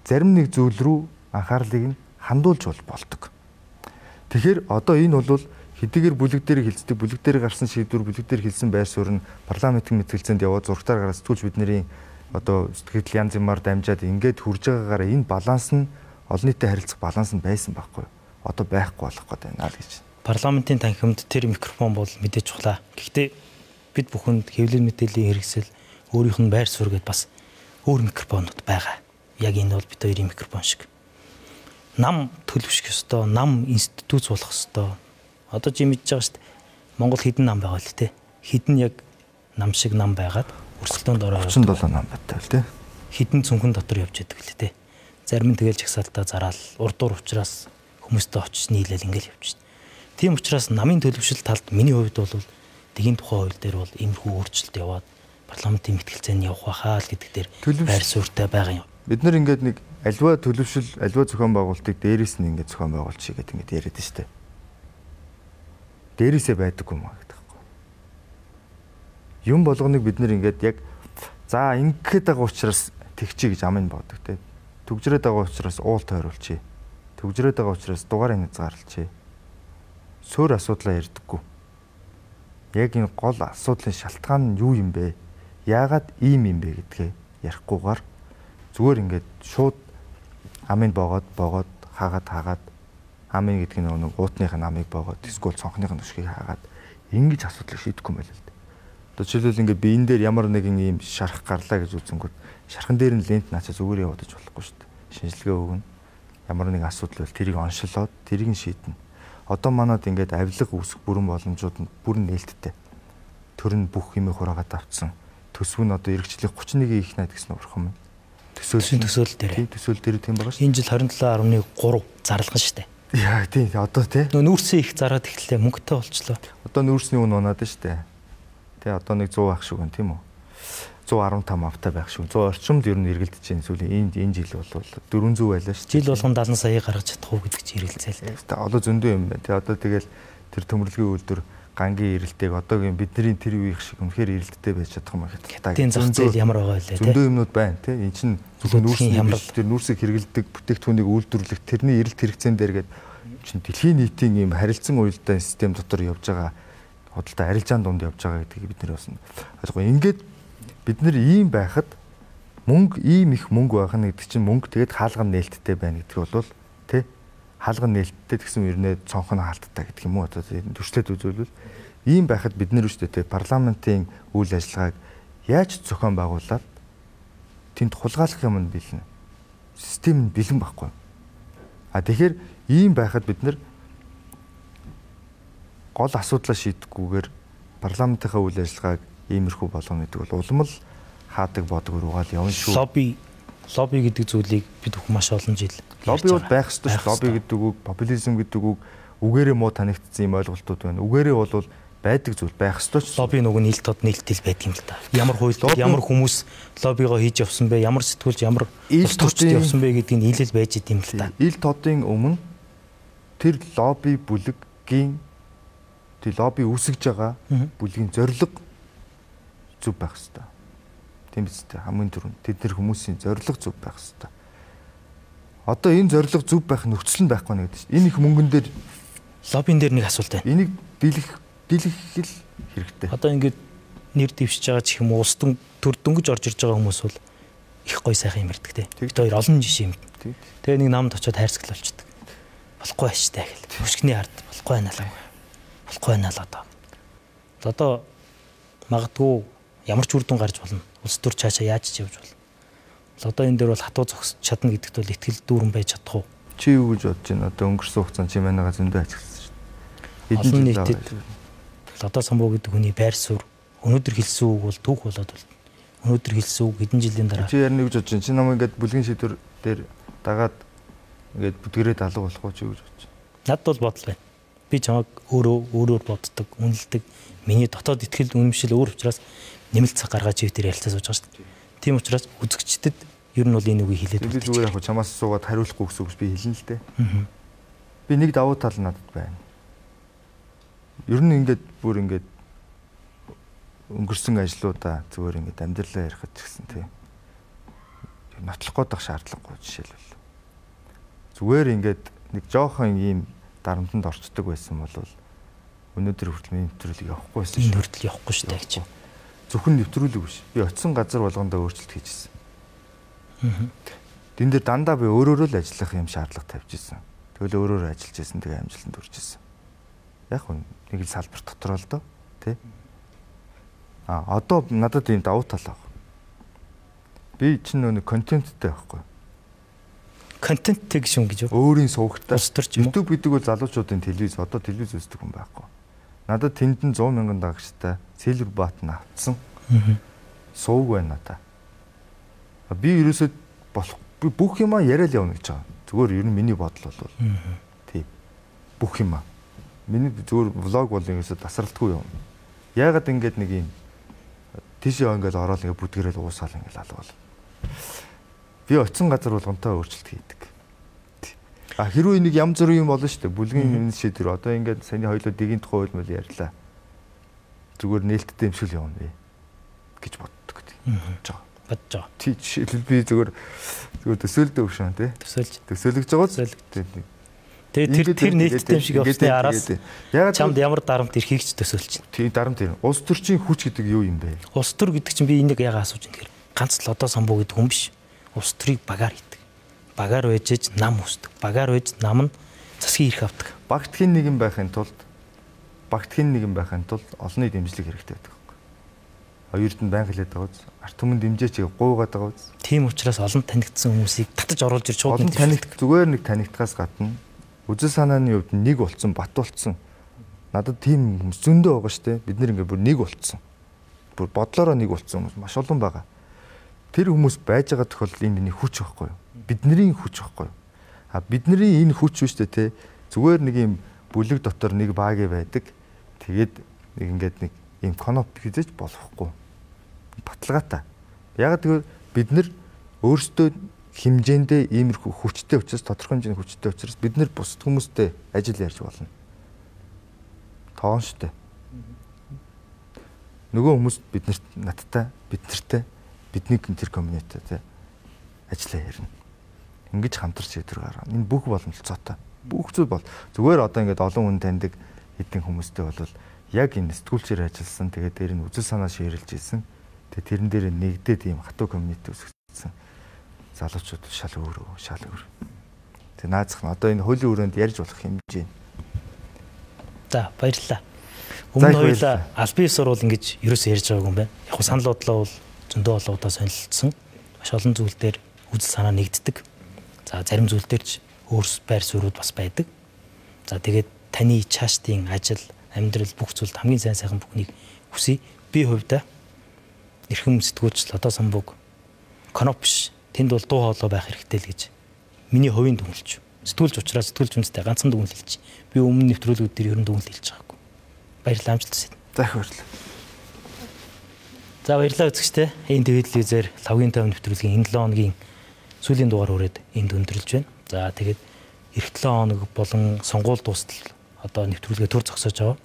зарим нэг зүйл рүү анхаарлыг нь хандуулж болдог. Тэгэхээр одоо энэ бол хэдийгээр бүлэг дээр хилцдэг, бүлэг дээр гарсан шийдвэр, бүлэг дээр хилсэн байр суурь нь парламентын мэтгэлцээнд яваад зурагтаар гараад сэтгүүлч бидний одоо сэтгэл янз юмар дамжаад ингээд хурж байгаагаараа энэ баланс нь олон нийтэд харилцах баланс нь байсан байхгүй юу? Одоо байхгүй болох гээд байна л гэж. Парламентын танхимд тэр микрофон бол мэдээж чухлаа. Гэхдээ бид бүхэнд хэвлэл мэдээллийн хэрэгсэл өөрийнх нь байр суурь гэдээ бас өөр микрофонууд байгаа. Яг энэ бол бид хоёрын микрофон шиг. Нам төлөвшөх ёстой, нам институт болох ёстой. Одоо чи мэдж байгаа шүү дээ. Монгол хэдэн нам байгаа л те. Хэдэн яг нам шиг нам байгаад өрсөлдөөнд ороод 37 нам байдаг л те. Хэдэн цүнхэн дотор явж идэг л те. Зарим нь тэгэл жагсаалтаа зараал урдуур учраас хүмүүстэй очиж нийлээл ингээл явж шít. Тийм учраас намын төлөвшил талд миний хувьд бол тгийн тухайн хууль дээр бол иймэрхүү өөрчлөлт яваад парламентын мэтгэлцээнд явах байхаа л гэдэг дээр байр суурьтай байгаа юм. Бид нар ингээд нэг альва төлөвшил, альва зохион байгуулалтыг дээрээс нь ингээд зохион байгуулчих гэдэг ингээд яриад нь штэ. Дээрээсээ байдаггүй юм аа гэдэг байхгүй. Юм болгоныг бид нэр ингээд яг за ингээд байгаа учраас тэгчий гэж амын боддог те. Түгжрээд байгаа учраас уул тойруулчих. Түгжрээд байгаа учраас дугаарын хязгаарлалчих. Сөөр асуудлаа ярьдаггүй. Яг энэ гол асуудлын шалтгаан нь юу юм бэ? Яагаад ийм юм бэ гэдгээ ярихгүйгээр зүгээр ингээд шууд амын боогод хаагаад амын гэдэг нь нэг уутных нь амыг боогод эсвэл цонхных нь өшгийг хаагаад ингэж асуудлыг шийдэхгүй юм байл л дээ. Одоо жишээлбэл ингээд би энэ дээр ямар нэгэн ийм шарах гарлаа гэж үзэнгүүт шархан дээр нь лент наачаа зүгээр явуулж болохгүй шүү дээ. Шинжилгээ өгнө. Ямар нэгэн асуудал бол тэрийг оншилоод тэрийг нь шийднэ. Одоо манад ингээд авилга үүсэх бүрэн боломжууд нь бүрэн нээлттэй. Төр нь бүх хэмээ хураагаад авцсан. Төсөв нь одоо эргэжлэх 31-ийн их найд гэсэн урхан юм. Төсөөл дээр. Тийм төсөөл дээр тийм байгаа шүү. Энэ жил 27.3 зарлага шүү дээ. Яа тийм одоо тий. Нөө нүүрсээ их зараад эхэллээ мөнгөтэй болчлоо. Одоо нүүрсний үн унаад нь шүү дээ. Тэ одоо нэг 100 байх шиг байна тийм үү? 115 автай байх шиг. 100 орчимд ер нь эргэлдэж байна. Сүүлийн энэ жил бол 400 байлаа шүү. Жил болгон 70 сая гаргаж чадах уу гэдэг чинь эргэлзээл. Тэ одоо зөндөө юм байна. Тэ одоо тэгэл тэр төмөрлөгийн үйлдвэр гангийн эрэлтэйг одоогийн бидний тэр үеих шиг үнэхээр эрэлттэй байж чадах юм аа. Тийм зах зээл ямар байгаа вэ те? Зөндөө юмнууд байна те. Энд чинь зөвхөн нүүрсний хямрал тэр нүүрсийг хэрэгэлдэг бүтээгдэхүүнийг үйлдвэрлэх тэрний эрэлт хэрэгцээн дээр гээд чинь дэлхийн нийтийн ийм харилцан уялдаа систем дотор явж байгаа худалдаа арилжаан дунд явж байгаа гэдгийг бид нэр бас ойлгоо. Ингээд бид нэр ийм байхад мөнгө ийм их мөнгө байх нь гэдэг чинь мөнгө тэгээд хаалга нээлттэй байна гэдэг бол те хаалга нээлттэй тэгсэн ернээ цонх нь хаалттай гэдэг юм уу одоо төрчлөөд үзүүлвэл ийм байхад бид нэр үстэй те парламентын үйл ажиллагааг яаж зохион байгуулад тэнд хулгайлах юм нь бэлэн систем нь бэлэн байхгүй. А тэгэхээр ийм байхад бид нэр гол асуудлаа шийдэхгүйгээр парламентынхаа үйл ажиллагааг иймэрхүү болгоно гэдэг бол улам л хаадаг бодог руугаал явна шүү. Лобби гэдэг зүйлийг бид бүхэн маш олон жил лобби бол байх ёстой шүү. Лобби гэдэг үг, популизм гэдэг үг үгээрээ муу танигдсан юм ойлголтууд байна. Үгээрээ бол байдаг зүйл байх ёстой ч. Лобби нүг нь ил тод нийлтэл байдаг юм л та. Ямар хууль, ямар хүмүүс лоббигоо хийж явсан бэ? Ямар сэтгүүлч, ямар улс төрчд явсан бэ гэдгийг нь нийлэл байж идэм л та. Ил тодын өмнө тэр лобби бүлгийн тэр лобби үүсгэж байгаа бүлгийн зорилго зөв байх ёстой. Тийм биз дээ. Хамгийн түрүүнд тэд нар хүмүүсийн зорилго зөв байх ёстой. Одоо энэ зорилго зөв байх нөхцөл нь байхгүй нэг гэдэг чинь. Энэ их мөнгөн дээр лоббин дээр нэг асуулт байна. Энийг дийлэх л хэрэгтэй. Одоо ингээд нэр дэвшиж байгаа ч юм уу улс төр дөнгөж орж ирж байгаа хүмүүс бол их гой сайхан юм ярьдаг те. Бид хоёр олон жишээ юм. Тэгээ нэг намд очиод хайрцагл болчдөг. Болохгүй байж таа гэл. Хөшгөний ард болохгүй байна л. Болохгүй байна л одоо. Одоо магадгүй ямар ч үр дүн гарч болно. Улс төр цаашаа яаж ч явж болно. Одоо энэ дээр бол хатуу зогсож чадна гэдэгт бол итгэл дүүрэн байж чадах уу? Чи юу гэж бодож байна? Одоо өнгөрсөн хугацаанд чи манайгаа зөндөө ажигласан шүү дээ. Олон нийтэд Лодоо Самбуу гэдэг хүний байр суурь өнөөдөр хэлсэн үг бол түүх болоод бол өнөөдөр хэлсэн үг хэдэн жилийн дараа чи ярина гэж бодож байна. Чи намайг ингээд бүлгийн шийдвэр дээр дагаад ингээд бүдгэрээд алга болох уу чи юу гэж бодож байна? Надад бол бодол байна. Би чамайг өөрөөр боддог, үнэлдэг. Миний дотоод итгэл үнэмшил өөр учраас нэмэлт цаг гаргаж ив дээр ярилцаа сууж байгаа шүү дээ. Тийм учраас үзэгчдэд ер нь бол энэ үгийг хэлээд байна. Би зүгээр яг чамаас суугаад хариулахгүй гэсэн үг би хэлнэ л дээ. Би нэг давуу тал надад байна. Ер нь ингээд бүр ингээд өнгөрсөн ажлуудаа зүгээр ингээд амьдралаа ярих гэж гисэн тий. Нотлох гээд байх шаардлагагүй жишээлбэл. Зүгээр ингээд нэг жоохон ийм дарамтанд орчдөг байсан бол өнөөдөр хүртэл миний нэвтрүүлэг явахгүй байсан шүү. Энэ хүртэл явахгүй шүү дээ гэж. Зөвхөн нэвтрүүлэг биш. Би очисон газар болгондоо өөрчлөлт хийжсэн. Тэн дээр дандаа би өөрөөрөө л ажиллах юм шаардлага тавьж исэн. Тэгвэл өөрөөрөө ажиллаж исэн, тэгээ амжилтанд хүрч исэн. Яг нэг л салбар дотор л доо, тий. А одоо надад ийм давуу тал баг. Би чинь нөө контенттэй байхгүй. Контенттэй гэж юм гэж юу? Өөрийн сувагтай. Улс төр ч юм уу? YouTube гэдэг бол залуучуудын телевиз, одоо телевиз үздэг хүн байхгүй. Надад тэнд нь 100 мянган дагагчтай silver button авцсан. Сувг байна надаа. Би ерөөсөө болох би бүх юмаа яриад явна гэж байгаа. Зүгээр ер нь миний бодол бол тий. Бүх юмаа. Миний зүгээр влог бол ерөөсөө тасралтгүй юм. Яагаад ингэж нэг юм тийшээ ингээд ороод ингээд бүдгэрэл уусаал ингээд алга бол. Би очисон газар болгонтой өөрчлөлт хийдэг. А хэрвээ нэг ям зүрх юм болно шүү дээ. Бүлгийн шийдвэр одоо ингээд саяны хоёулаа дэгийн тухай хууль мөл ярьлаа. Зүгээр нээлттэй юм шиг л явна би гэж боддог. Бодож байгаа. Тий, жишээлбэл би зүгээр төсөөлдөг өгшөн тий. Төсөөлөж байгаа л тий. Тэгээ тэр нээлттэй юм шиг явсны араас чамд ямар дарамт ирэхийг ч төсөөлж байна. Тий, дарамт ирнэ. Улс төрчийн хүч гэдэг юу юм бэ? Улс төр гэдэг чинь би энийг яагаад асууж байна гэхээр ганц Лодоо Самбуу гэдэг хүн биш. Улс төрийг багаар хийдэг. Багаар байж ээж нам үүсдэг. Багаар байж нам нь засгийн эрх авдаг. Багт хин нэгэн байхын тулд олонний дэмжлэг хэрэгтэй байдаг. Хоёрд нь байн хэлээд байгаа үз. Ард түмэн дэмжээч гуйгаад байгаа үз. Тийм учраас олон танигдсан хүмүүсийг татаж оруулж ирж шууд зүгээр нэг танигдахаас гадна үзэл санааны хувьд нэг болцсон, бат болцсон. Надад тийм хүмүүс зөндөө байгаа шүү дээ. Бид нэр ингээд бүр нэг болцсон. Бүр бодлороо нэг болцсон хүмүүс маш олон байгаа. Тэр хүмүүс байж байгаа тохиолдолд энэ миний хүч байхгүй юу? Бидний хүч байхгүй юу? А бидний энэ хүч биш үү те? Зүгээр нэг юм бүлэг дотор нэг баг байдаг. Тэгээд нэг ингээд нэг ийм коноп хийжээж болохгүй. Баталгаатай. Яг тэгвэл бид нар өөрсдөө хэмжээндээ иймэрхүү хүчтэй учраас тодорхой хэмжээний хүчтэй учраас бид нар бусад хүмүүстэй ажил ярьж болно. Тоон штэ. Нөгөө хүмүүс биднэрт надтай, биднэртэй, бидний тэр community-тэй ажиллаа ярина. Ингэж хамтарч шийдвэр гаргана. Энэ бүх боломжтой. Бүх зүйл бол зүгээр одоо ингээд олон хүн таньдаг хэдэн хүмүүстэй бол яг энэ сэтгүүлчээр ажилласан. Тэгээд дээр нь үзэл санаа ширэлж исэн. Тэгээд тэрэн дээр нэгдээд ийм хатуу community үүсгэсэн. Залуучууд шал өөр, шал өөр. Тэг наазах нь одоо энэ хуулийн өрөөнд ярьж болох хэмжээ. За баярлалаа. Өмнө нь хоёулаа албан ёсоор бол ингэж ерөөсөө ярьж байгаагүй юм байна. Яг санал бодлоо бол зөндөө олон удаа сонирхолцсон. Маш олон зүйл дээр үзэл санаа нэгддэг. За зарим зүйл дээр ч өөр байр суурьуд бас байдаг. За тэгээд таны чаашдын ажил, амьдрал бүх зүйлд хамгийн сайн сайхан бүхнийг хүсье. Би хувьдаа эрхэм сэтгүүлч Лодоо Самбууг коноп биш. Тэнд бол дуу хоолой байх хэрэгтэй л гэж миний хувийн дүгнэлт. Сэтгүүлч учраас сэтгүүлч үнэтэй ганцхан дүгнэлт хэлж. Би өмнө нэвтрүүлгүүд дээр ерөн дүгнэлт хэлж байгаагүй. Баярлалаа, амжилт хүсье. За их баярлалаа. За баярлалаа үзэгчдээ. Энэ ТV телевизээр лавгийн 50 нэвтрүүлгийн энэ 7 хоногийн сүүлийн дугаар хүрээд энд өндөрлөж байна. За тэгээд эх 7 хоног болон сонгуул дуустал одоо нэвтрүүлгээ төр зогсоож байгаа.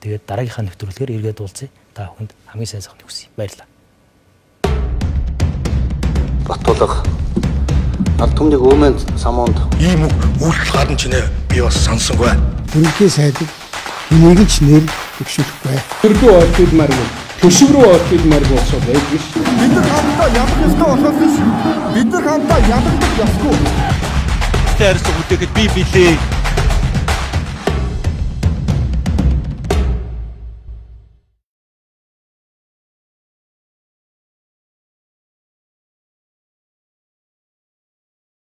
Тэгээд дараагийнхаа нэвтрүүлгээр эргээд уулзъя. Та бүхэнд хамгийн сайн сайхныг хүсье. Баярлалаа. Батулга аль түмнийг өмнө самуунд ийм үг үйлдэл гарна ч нэ би бас сансангүй. Бүрэлдэхүүн сайдыг хэнийг ч нэр дэвшүүлэхгүй. Төрдөө орчуулмааргүй. Төшөг рүү орхигмаар болсоо байдаг шүү. Бид нар хамтдаа ялах ёстой болохоос биш. Бид нар хамтдаа ялагдах ёсгүй. Харилцаа бүтээхэд би билээ.